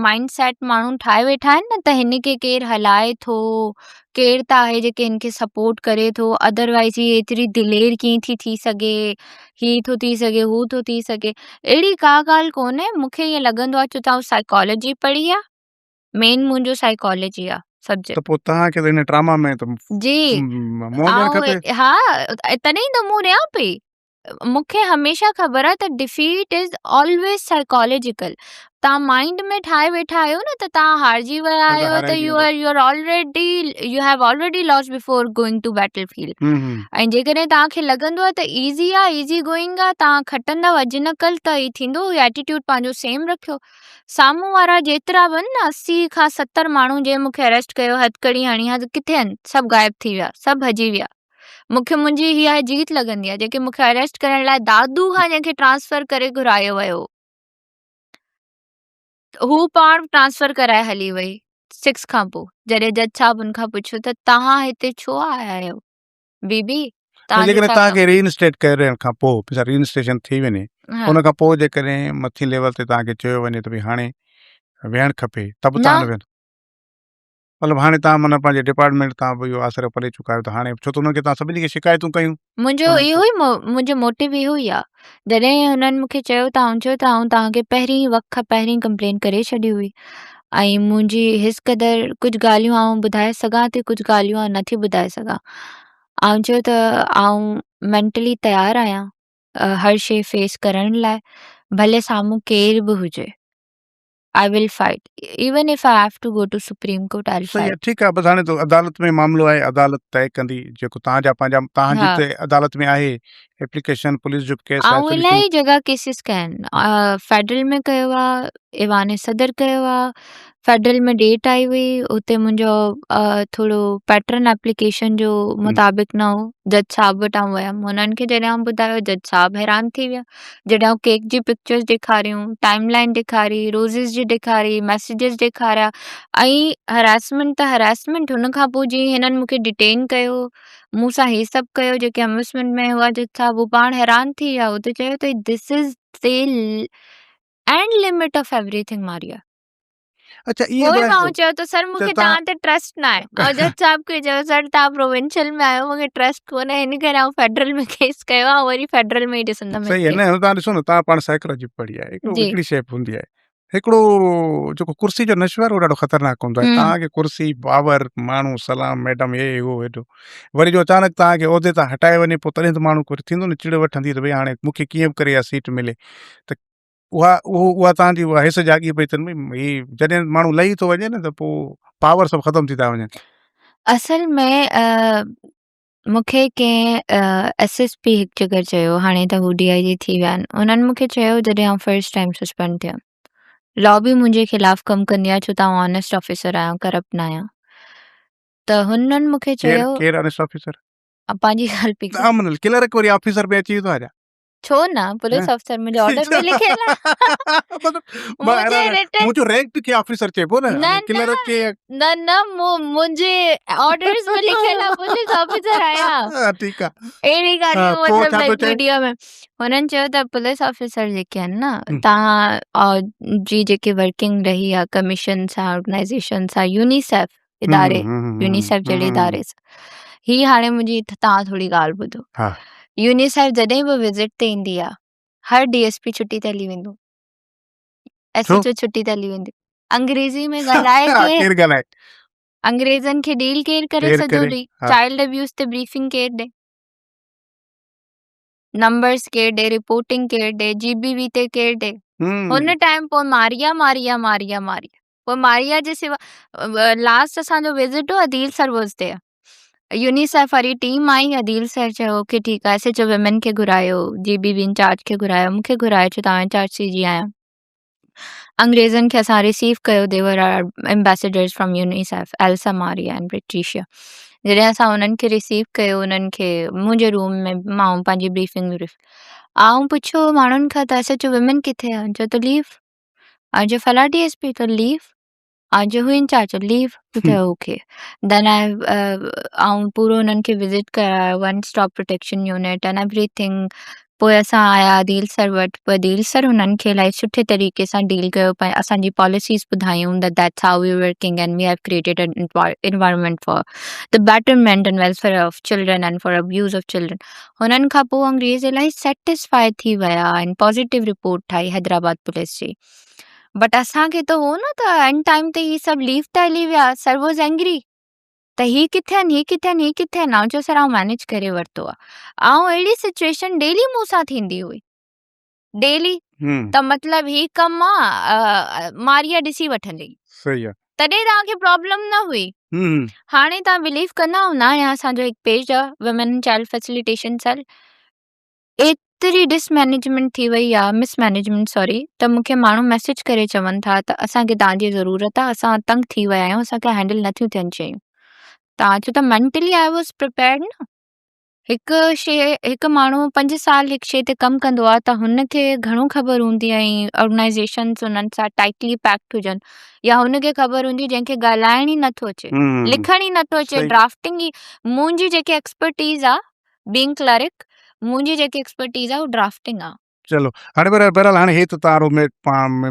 مائنڊ سيٽ ماڻهو ٺاهي ويٺا آهن نه ته هن کي ڪير هلائي ٿو ڪير ته آهي جيڪي هن کي سپورٽ ڪري ٿو ادروائز هي ايتري دلير ڪيئن ٿي ٿي سگهي هي ٿو ٿي سگهي هو ٿو ٿي سگهي اهڙي ڪا ڳالهه ڪونهي مون کي ائين لڳندو آهي ڇو ته آئون سائيڪالاجي پڙهي آهي مين منهنجو سائيڪالاجي آ سبجيڪٽ. ته پوء توهان کي ته ان ٽراما ۾ ته جي منهن ڏيڻ کپي. ها تڏهن ئي ته مون ڏيان پئي. مون کي هميشه خبر آ ته ڊفيٽ از آلويز سائيڪالاجيڪل. توهان مائنڊ ۾ ٺاهي ويٺا آهيو نه ته توهان هارجي ويا آهيو ته you are you are already you have already lost before going to battle field. ۽ جيڪڏهن توهان کي لڳندو آ ته ايزي آ ايزي گوئنگ آ توهان کٽندؤ اڄ نه ڪلهه ته هي ٿيندو هي ايٽيٽيوڊ پنهنجو سيم رکيو. سامهون وارا جيترا به آهن نه 80 کان 70 ماڻهو جنهن مون کي اريسٽ ڪيو هٿڪڙي هڻي ها ڪٿي آهن سڀ غائب ٿي ويا سڀ هجي ويا مون کي منهنجي اها جيت لڳندي آهي جيڪي مون کي اريسٽ ڪرڻ لاء دادو کان جنهن کي ٽرانسفر ڪري گهرايو ويو هو پاڻ ٽرانسفر ڪرائي هلي وئي سڪس کان پوء جڏهن جج صاحب ان کان پڇيو ته توهان هتي ڇو آيا آهيو بي بي ته جيڪڏهن توهان کي ري انسٽيٽ ڪرڻ کان پوء مثال ري انسٽيشن ٿي وڃي ان کان پوء جيڪڏهن مٿين ليول تي توهان کي چيو وڃي ته ڀئي هاڻي ويهڻ کپي ته به توهان نه ويهندو مطلب هاڻي توهان معنيٰ پنهنجي ڊپارٽمينٽ تان به اهو آسرو پلي چڪا آهيو ته هاڻي ڇو ته انهن کي توهان سڀني کي شڪايتون ڪيون منهنجو اهو ئي منهنجو موٽو اهو ئي آهي جڏهن هنن مون کي چيو ته آئون چيو ته آئون توهان کي پهرين وقت کان پهرين ڪمپلين ڪري ڇڏي هئي ۽ منهنجي هس قدر ڪجهه ڳالهيون آئون ٻڌائي سگهان ٿي ڪجهه ڳالهيون آئون نٿي ٻڌائي سگهان آئون چيو ته آئون مينٽلي تيار آهيان هر شيء فيس ڪرڻ لاء ڀلي سامهون ڪير به هجي I will fight even if I have to go to supreme court I will صحيح آهي فائٽ. ٺيڪ آهي بس هاڻي ته عدالت ۾ معاملو آهي عدالت طئي ڪندي جيڪو توهان جا پنهنجا توهان جي ته عدالت ۾ آهي ايپليڪيشن پوليس جو به ڪيس آهي آئون الاهي جڳهه ڪيسز ڪيا آهن فيڊرل ۾ ڪيو آهي ايوان صدر ڪيو آهي فيڊرل ۾ ڊيٽ آئي هئي اتي منهنجو ٿورو پيٽرن ايپليڪيشن جو مطابق نه هو جج صاحب وٽ آئون ويم هنن کي جڏهن آئون ٻڌايو جج صاحب حيران ٿي ويا جڏهن آئون ڪيڪ جي پڪچرز ڏيکاريون ٽائيم لائن ڏيکاري روزز جي ڏيکاري ميسيجز ڏيکاريا ۽ هراسمينٽ ته هراسمينٽ هن کان پوء جيئن هنن مون کي ڊيٽين ڪيو مون سان هي سڀ ڪيو جيڪي اميوزمينٽ ۾ هئا جج صاحب هو پاڻ حيران ٿي ويا هو ته چيو ته this is the end limit of everything Maria. اچا ايئن پوء آئون چيو ته سر مون کي توهان تي ٽرسٽ نه آهي آئون جج صاحب کي چيو سر توهان پروونشل ۾ آهيو مون کي ٽرسٽ ڪونهي ان ڪري آئون فيڊرل ۾ ڪيس ڪيو آهي وري فيڊرل ۾ ئي ڏسندم صحيح آهي نه توهان ڏسو نه توهان پاڻ سائيڪالاجي پڙهي آهي هڪڙو هڪڙي شيء هوندي آهي هڪڙو جيڪو ڪرسي جو نشو آهي اهو ڏاڍو خطرناڪ هوندو آهي توهان کي ڪرسي پاور ماڻهو سلام ميڊم هي هو هيڏو وري جو اچانڪ توهان کي عهدي تان هٽايو وڃي پوء تڏهن ته ماڻهو ڪجهه ٿيندو نه چڙ وٺندي ته ڀئي هاڻي مون کي ڪيئن به ڪري اها سيٽ ملي ته اها اهو اها توهان جي اها حس جاڳي پئي ته هي جڏهن ماڻهو لهي ٿو وڃي نه ته پوء پاور سڀ ختم ٿي ٿا وڃن. اصل ۾ مون کي ڪنهن ايس ايس پي هڪ جڳهه چيو هاڻي ته هو ڊي I جي ٿي ويا آهن انهن مون کي چيو جڏهن آئون فرسٽ ٽائيم سسپينڊ ٿيم لابي منهنجي خلاف ڪم ڪندي آهي ڇو ته آئون آنيسٽ آفيسر آهيان ڪرپٽ نه آهيان ته هنن مون کي چيو ڪير آنيسٽ آفيسر؟ پنهنجي ڳالهه پئي ڪران. ڪلرڪ وري آفيسر ۾ اچي ويندو آهي ڇا؟ ڇو نه پوليس آفيسر منهنجي آرڊر ۾ لکيل آهي منهنجي رٽن منهنجو رينڪ کي آفيسر چئبو نه ڪلرڪ کي نه نه منهنجي آرڊرز ۾ لکيل آهي پوليس آفيسر آهيان ٺيڪ آهي اهڙي ڳالهيون مطلب لائڪ ميڊيا ۾ هنن چيو ته پوليس آفيسر جيڪي آهن نه تهان جي جيڪي ورڪنگ رهي آهي ڪميشن سان آرگنائيزيشن سان يونيسيف اداري يونيسيف جهڙي اداري سان هي هاڻي منهنجي توهان ٿوري ڳالهه ٻڌو ها يونيسيف جڏهن به وزٽ تي ايندي آ هر ڊي ايس پي ڇٽي تي هلي ويندو ايس ايچ او ڇٽي تي هلي ويندي انگريزي ۾ ڳالهائي ڪي ڪير ڳالهائي انگريزن کي ڊيل ڪير ڪري سڄو ڏينهن چائلڊ ابيوز تي بريفنگ ڪير ڏي نمبرز ڪير ڏي رپورٽنگ ڪير ڏي جي بي وي تي ڪير ڏي هن ٽائيم پوء ماريا ماريا ماريا ماريا پوء ماريا جي سوا لاسٽ اسان جو وزٽ هو عديل سر واز there UNICEF واري ٽيم آئي عديل سر چيو اوڪي ٺيڪ آهي ايس ايچ او ويمن کي گهرايو جي بي وي انچارج کي گهرايو مون کي گهرايو ڇو ته آئون انچارج سي جي آهيان انگريزن کي اسان رسيو ڪيو they were our ambassadors from UNICEF Elsa Maria and Patricia جڏهن اسان انهن کي رسيو ڪيو انهن کي منهنجي روم ۾ مان پنهنجي بريفنگ آئون پڇيو ماڻهن کان ته ايس ايچ او ويمن ڪٿي آهي چيو ته ليو آج فلاں ڊي ايس پي تو ليو آج هو انچارج ليو ته اوڪي دين آء آئون پورو انهن کي وزٽ ڪرايو one stop protection unit and everything. پوء اسان آيا عديل سر وٽ پوء عديل سر هنن کي الاهي سٺي طريقي سان ڊيل ڪيو پنهنجي اسان جي پاليسيز ٻڌايون ته that's how we working and we have created an environment for the betterment and welfare of children and for abuse of children هنن کان پوء انگريز الاهي سيٽسفائي ٿي ويا ۽ پازيٽو رپورٽ ٺاهي حيدرآباد پوليس جي بٽ اسان کي ته هو نه ته اينڊ ٽائيم تي هي سڀ ليو ته هلي ويا سر واز اينگري ته هي ڪٿي آهن هي ڪٿي آهن هي ڪٿي آهن آئون چيو سر آئون مينيج ڪري ورتو آهي آئون اهڙي سچويشن ڊيلي مون سان ٿيندي هئي ڊيلي ته مطلب هي ڪم آ ماريا ڏسي وٺندي صحيح آ تڏهن توهان کي پرابلم نه هئي هاڻي توهان بليف ڪندا آهيو نه يا اسان جو هڪ پيج آ وومين چائلڊ فيسليٽيشن سيل ايتري ڊس مينيجمينٽ ٿي وئي آ مس مينيجمينٽ سوري ته مون کي ماڻهو ميسيج ڪري چون ٿا ته اسان کي توهان جي ضرورت آ اسان تنگ ٿي ويا آهيون اسان کي هينڊل نه ٿيون ٿين شيون توهان اچو ته مينٽلي I was prepared نه هڪ شي هڪ ماڻهو پنج سال هڪ شي تي ڪم ڪندو آ ته هن کي گهڻو خبر هوندي ۽ آرگنائيزيشنس انهن سان ٽائٽلي پيڪڊ هجن يا هن کي خبر هوندي جنهن کي ڳالهائڻ ئي نٿو اچي لکڻ ئي نٿو اچي ڊرافٽنگ ئي منهنجي جيڪي ايڪسپرٽيز آ بينگ ڪلارڪ منهنجي جيڪي ايڪسپرٽيز آهي اهو ڊرافٽنگ آهي. چلو هاڻي بهرحال بهرحال هاڻي هي ته تان رو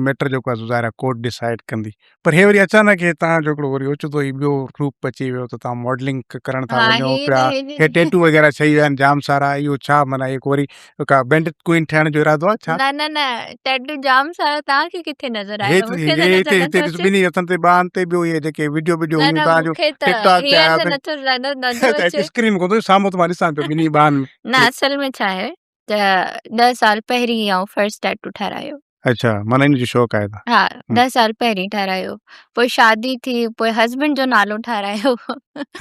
ميٽر جيڪو آهي سو ظاهر آهي ڪورٽ ڊسائيڊ ڪندي پر هي وري اچانڪ هي تان جو هڪڙو وري اوچتو هي ٻيو روپ اچي ويو ته تان ماڊلنگ ڪرڻ ٿا وڃو پيا هي ٽيٽو وغيره ٺهي ويا آهن جام سارا اهو ڇا معنيٰ هي وري ڪا بينڊٽ ڪوئين ٺهڻ جو ارادو آهي ڇا؟ نه نه نه ٽيٽو جام سارا تان کي ڪٿي نظر آيا مون کي ته نظر نٿو اچي ٻنهي هٿن تي ٻانهن تي ٻيو اهي جيڪي وڊيو وڊيو هيون تان جو ٽڪ ٽاڪ تي آيا ته اسڪرين ڪو سامهون ته مان ڏسان پيو ٻنهي ٻانهن ۾ نه اصل ۾ ڇا آهي ته 10 سال پهرين آئون فرسٽ ٽيٽو ٺهرايو. اڇا معنيٰ ان جو شوق آهي ته. ها 10 سال پهرين ٺهرايو پوء شادي ٿي پوء هسبنڊ جو نالو ٺهرايو.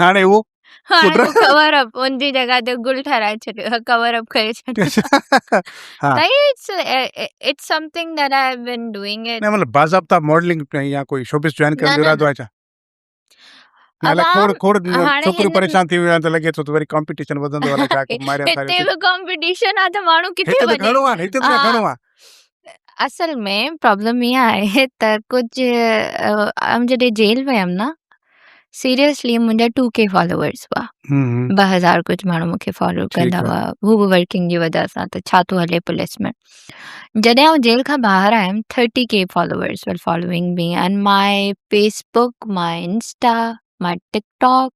هاڻي اهو هاڻي ڪور اپ ان جي جڳهه تي گل ٺهرائي ڇڏيو ڪور اپ ڪري ڇڏيو. ها تائين it's it's something that I have been doing it. نه مطلب باضابطا ماڊلنگ يا ڪوئي شوبز جوائن ڪرڻ جو ارادو آهي ڇا؟ عوام کوڙ کوڙ هاڻي ڇوڪريون پريشان ٿي ويون آهن ته لڳي ٿو ته وري ڪامپيٽيشن وڌندو الائي ڇا ڪو ماريا هتي به ڪامپيٽيشن آ ته ماڻهو ڪٿي هتي ته گهڻو آ هتي ته گهڻو آ. اصل ۾ پرابلم اها آهي ته ڪجهه آئون جڏهن جيل ويم نه سيريسلي منهنجا ٽو ڪي فالوورز هئا 2000 ڪجهه ماڻهو مونکي فالو ڪندا هئا هو به ورڪنگ جي وجه سان ته ڇا ٿو هلي پوليس ۾ جڏهن آئون جيل کان ٻاهر آيم thirty K followers were following me and my Facebook my Insta my TikTok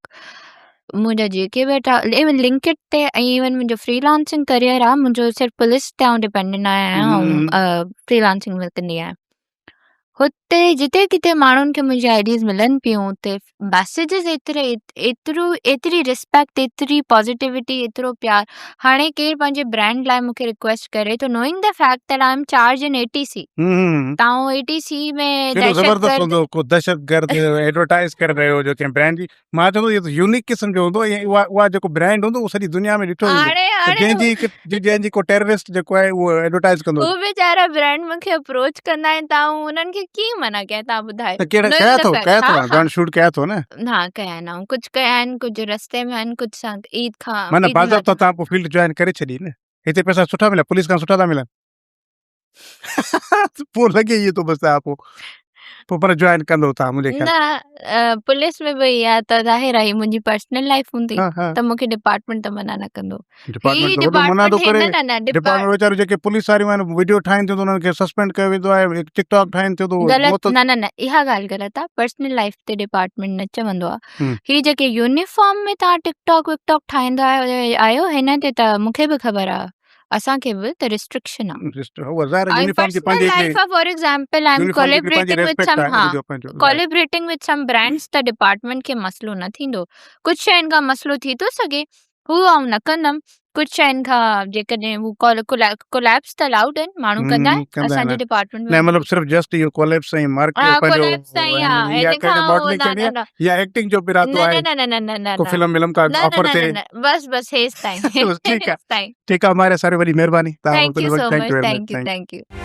منهنجا جيڪي به ايون لنڪڊ تي ۽ ايون منهنجو فري لانسنگ ڪريئر آ منهنجو صرف پوليس تي آئون ڊپينڊنٽ نه آهيان آئون فري لانسنگ به ڪندي آهيان هتي جتي ڪٿي ماڻهن کي منهنجي آئيڊيز ملن پيون اتي ميسيجز ايتري ايترو ايتري ريسپيڪٽ ايتري پازيٽيوٽي ايترو پيار هاڻي ڪير پنهنجي برانڊ لاء مونکي ريڪويسٽ ڪري ٿو knowing the fact that I am charge in A T C ته آئون اي ٽي سي ۾ زبردست هوندو ڪو دهشتگرد ايڊورٽائز ڪري رهيو هجي ڪنهن برانڊ جي مان چوندو اهو ته يونيڪ قسم جو هوندو ۽ اها اها جيڪو برانڊ هوندو اهو سڄي دنيا ۾ ڏٺو ويندو هاڻي ته هاڻي جنهن جي هڪ جنهن جي ڪو ٽيررسٽ جيڪو آهي اهو ايڊورٽائز ڪندو هو ويچارا برانڊ مون کي اپروچ ڪندا آهن ته آئون انهن کي ڪيئن منع ڪيان تان ٻڌايو ته ڪهڙا ڪيا اٿو ڪيا اٿو برانڊ شوٽ ڪيا اٿو نه ها ڪيا آهن آئون ڪجهه ڪيا آهن ڪجهه رستي ۾ آهن ڪجهه سان عيد کان معنيٰ باضابطا تان پوء فيلڊ جوائن ڪري ڇڏي نه هتي پئسا سٺا مليا پوليس کان سٺا ٿا ملن پوء لڳي ائين ٿو بس پوء پوء پر جوائن ڪندو تان منهنجي خيال نه پوليس ۾ به اها ته ظاهر آهي منهنجي پرسنل لائف هوندي ته مونکي ڊپارٽمينٽ ته منع نه ڪندو ڊپارٽمينٽ ته وڏو منع ٿو ڪري نه نه ڊپارٽمينٽ ويچارو جيڪي پوليس واريون آهن وڊيو ٺاهين ٿيون ته انهن کي سسپينڊ ڪيو ويندو آهي ٽڪ ٽاڪ ٺاهين ٿيون ته غلط نه نه نه اها ڳالهه غلط آهي پرسنل لائف تي ڊپارٽمينٽ نه چوندو آهي هي جيڪي يونيفارم ۾ تان ٽڪ ٽاڪ وڪ ٽاڪ ٺاهيندا آهيو هن تي ته مونکي به خبر آهي اسان کي به ته ريسٽرڪشن آ. هو ظاهر آهي يونيفارم جي پنهنجي هڪڙي لائف آ for example I am collaborating with some ها ڪوليبريٽنگ وٿ سم برانڊز ته ڊپارٽمينٽ کي مسئلو نه ٿيندو ڪجهه شين کان مسئلو ٿي ٿو سگهي هو آئون نه ڪندم ڪجهه شين کان جيڪڏهن هو ڪوليبس ته الائوڊ آهن ماڻهو ڪندا آهن اسان جي ڊپارٽمينٽ نه مطلب صرف جسٽ اهو ڪوليبس ۽ مارڪ پنهنجو يا ڪنهن ماڊلنگ ڪرڻي آهي يا ايڪٽنگ جو به ارادو آهي نه نه نه نه ڪو فلم ولم کا آفر ٿئي بس بس هيس تائين ٺيڪ آهي ٺيڪ آهي ماريا ساري وڏي مهرباني thank you so much thank you thank you.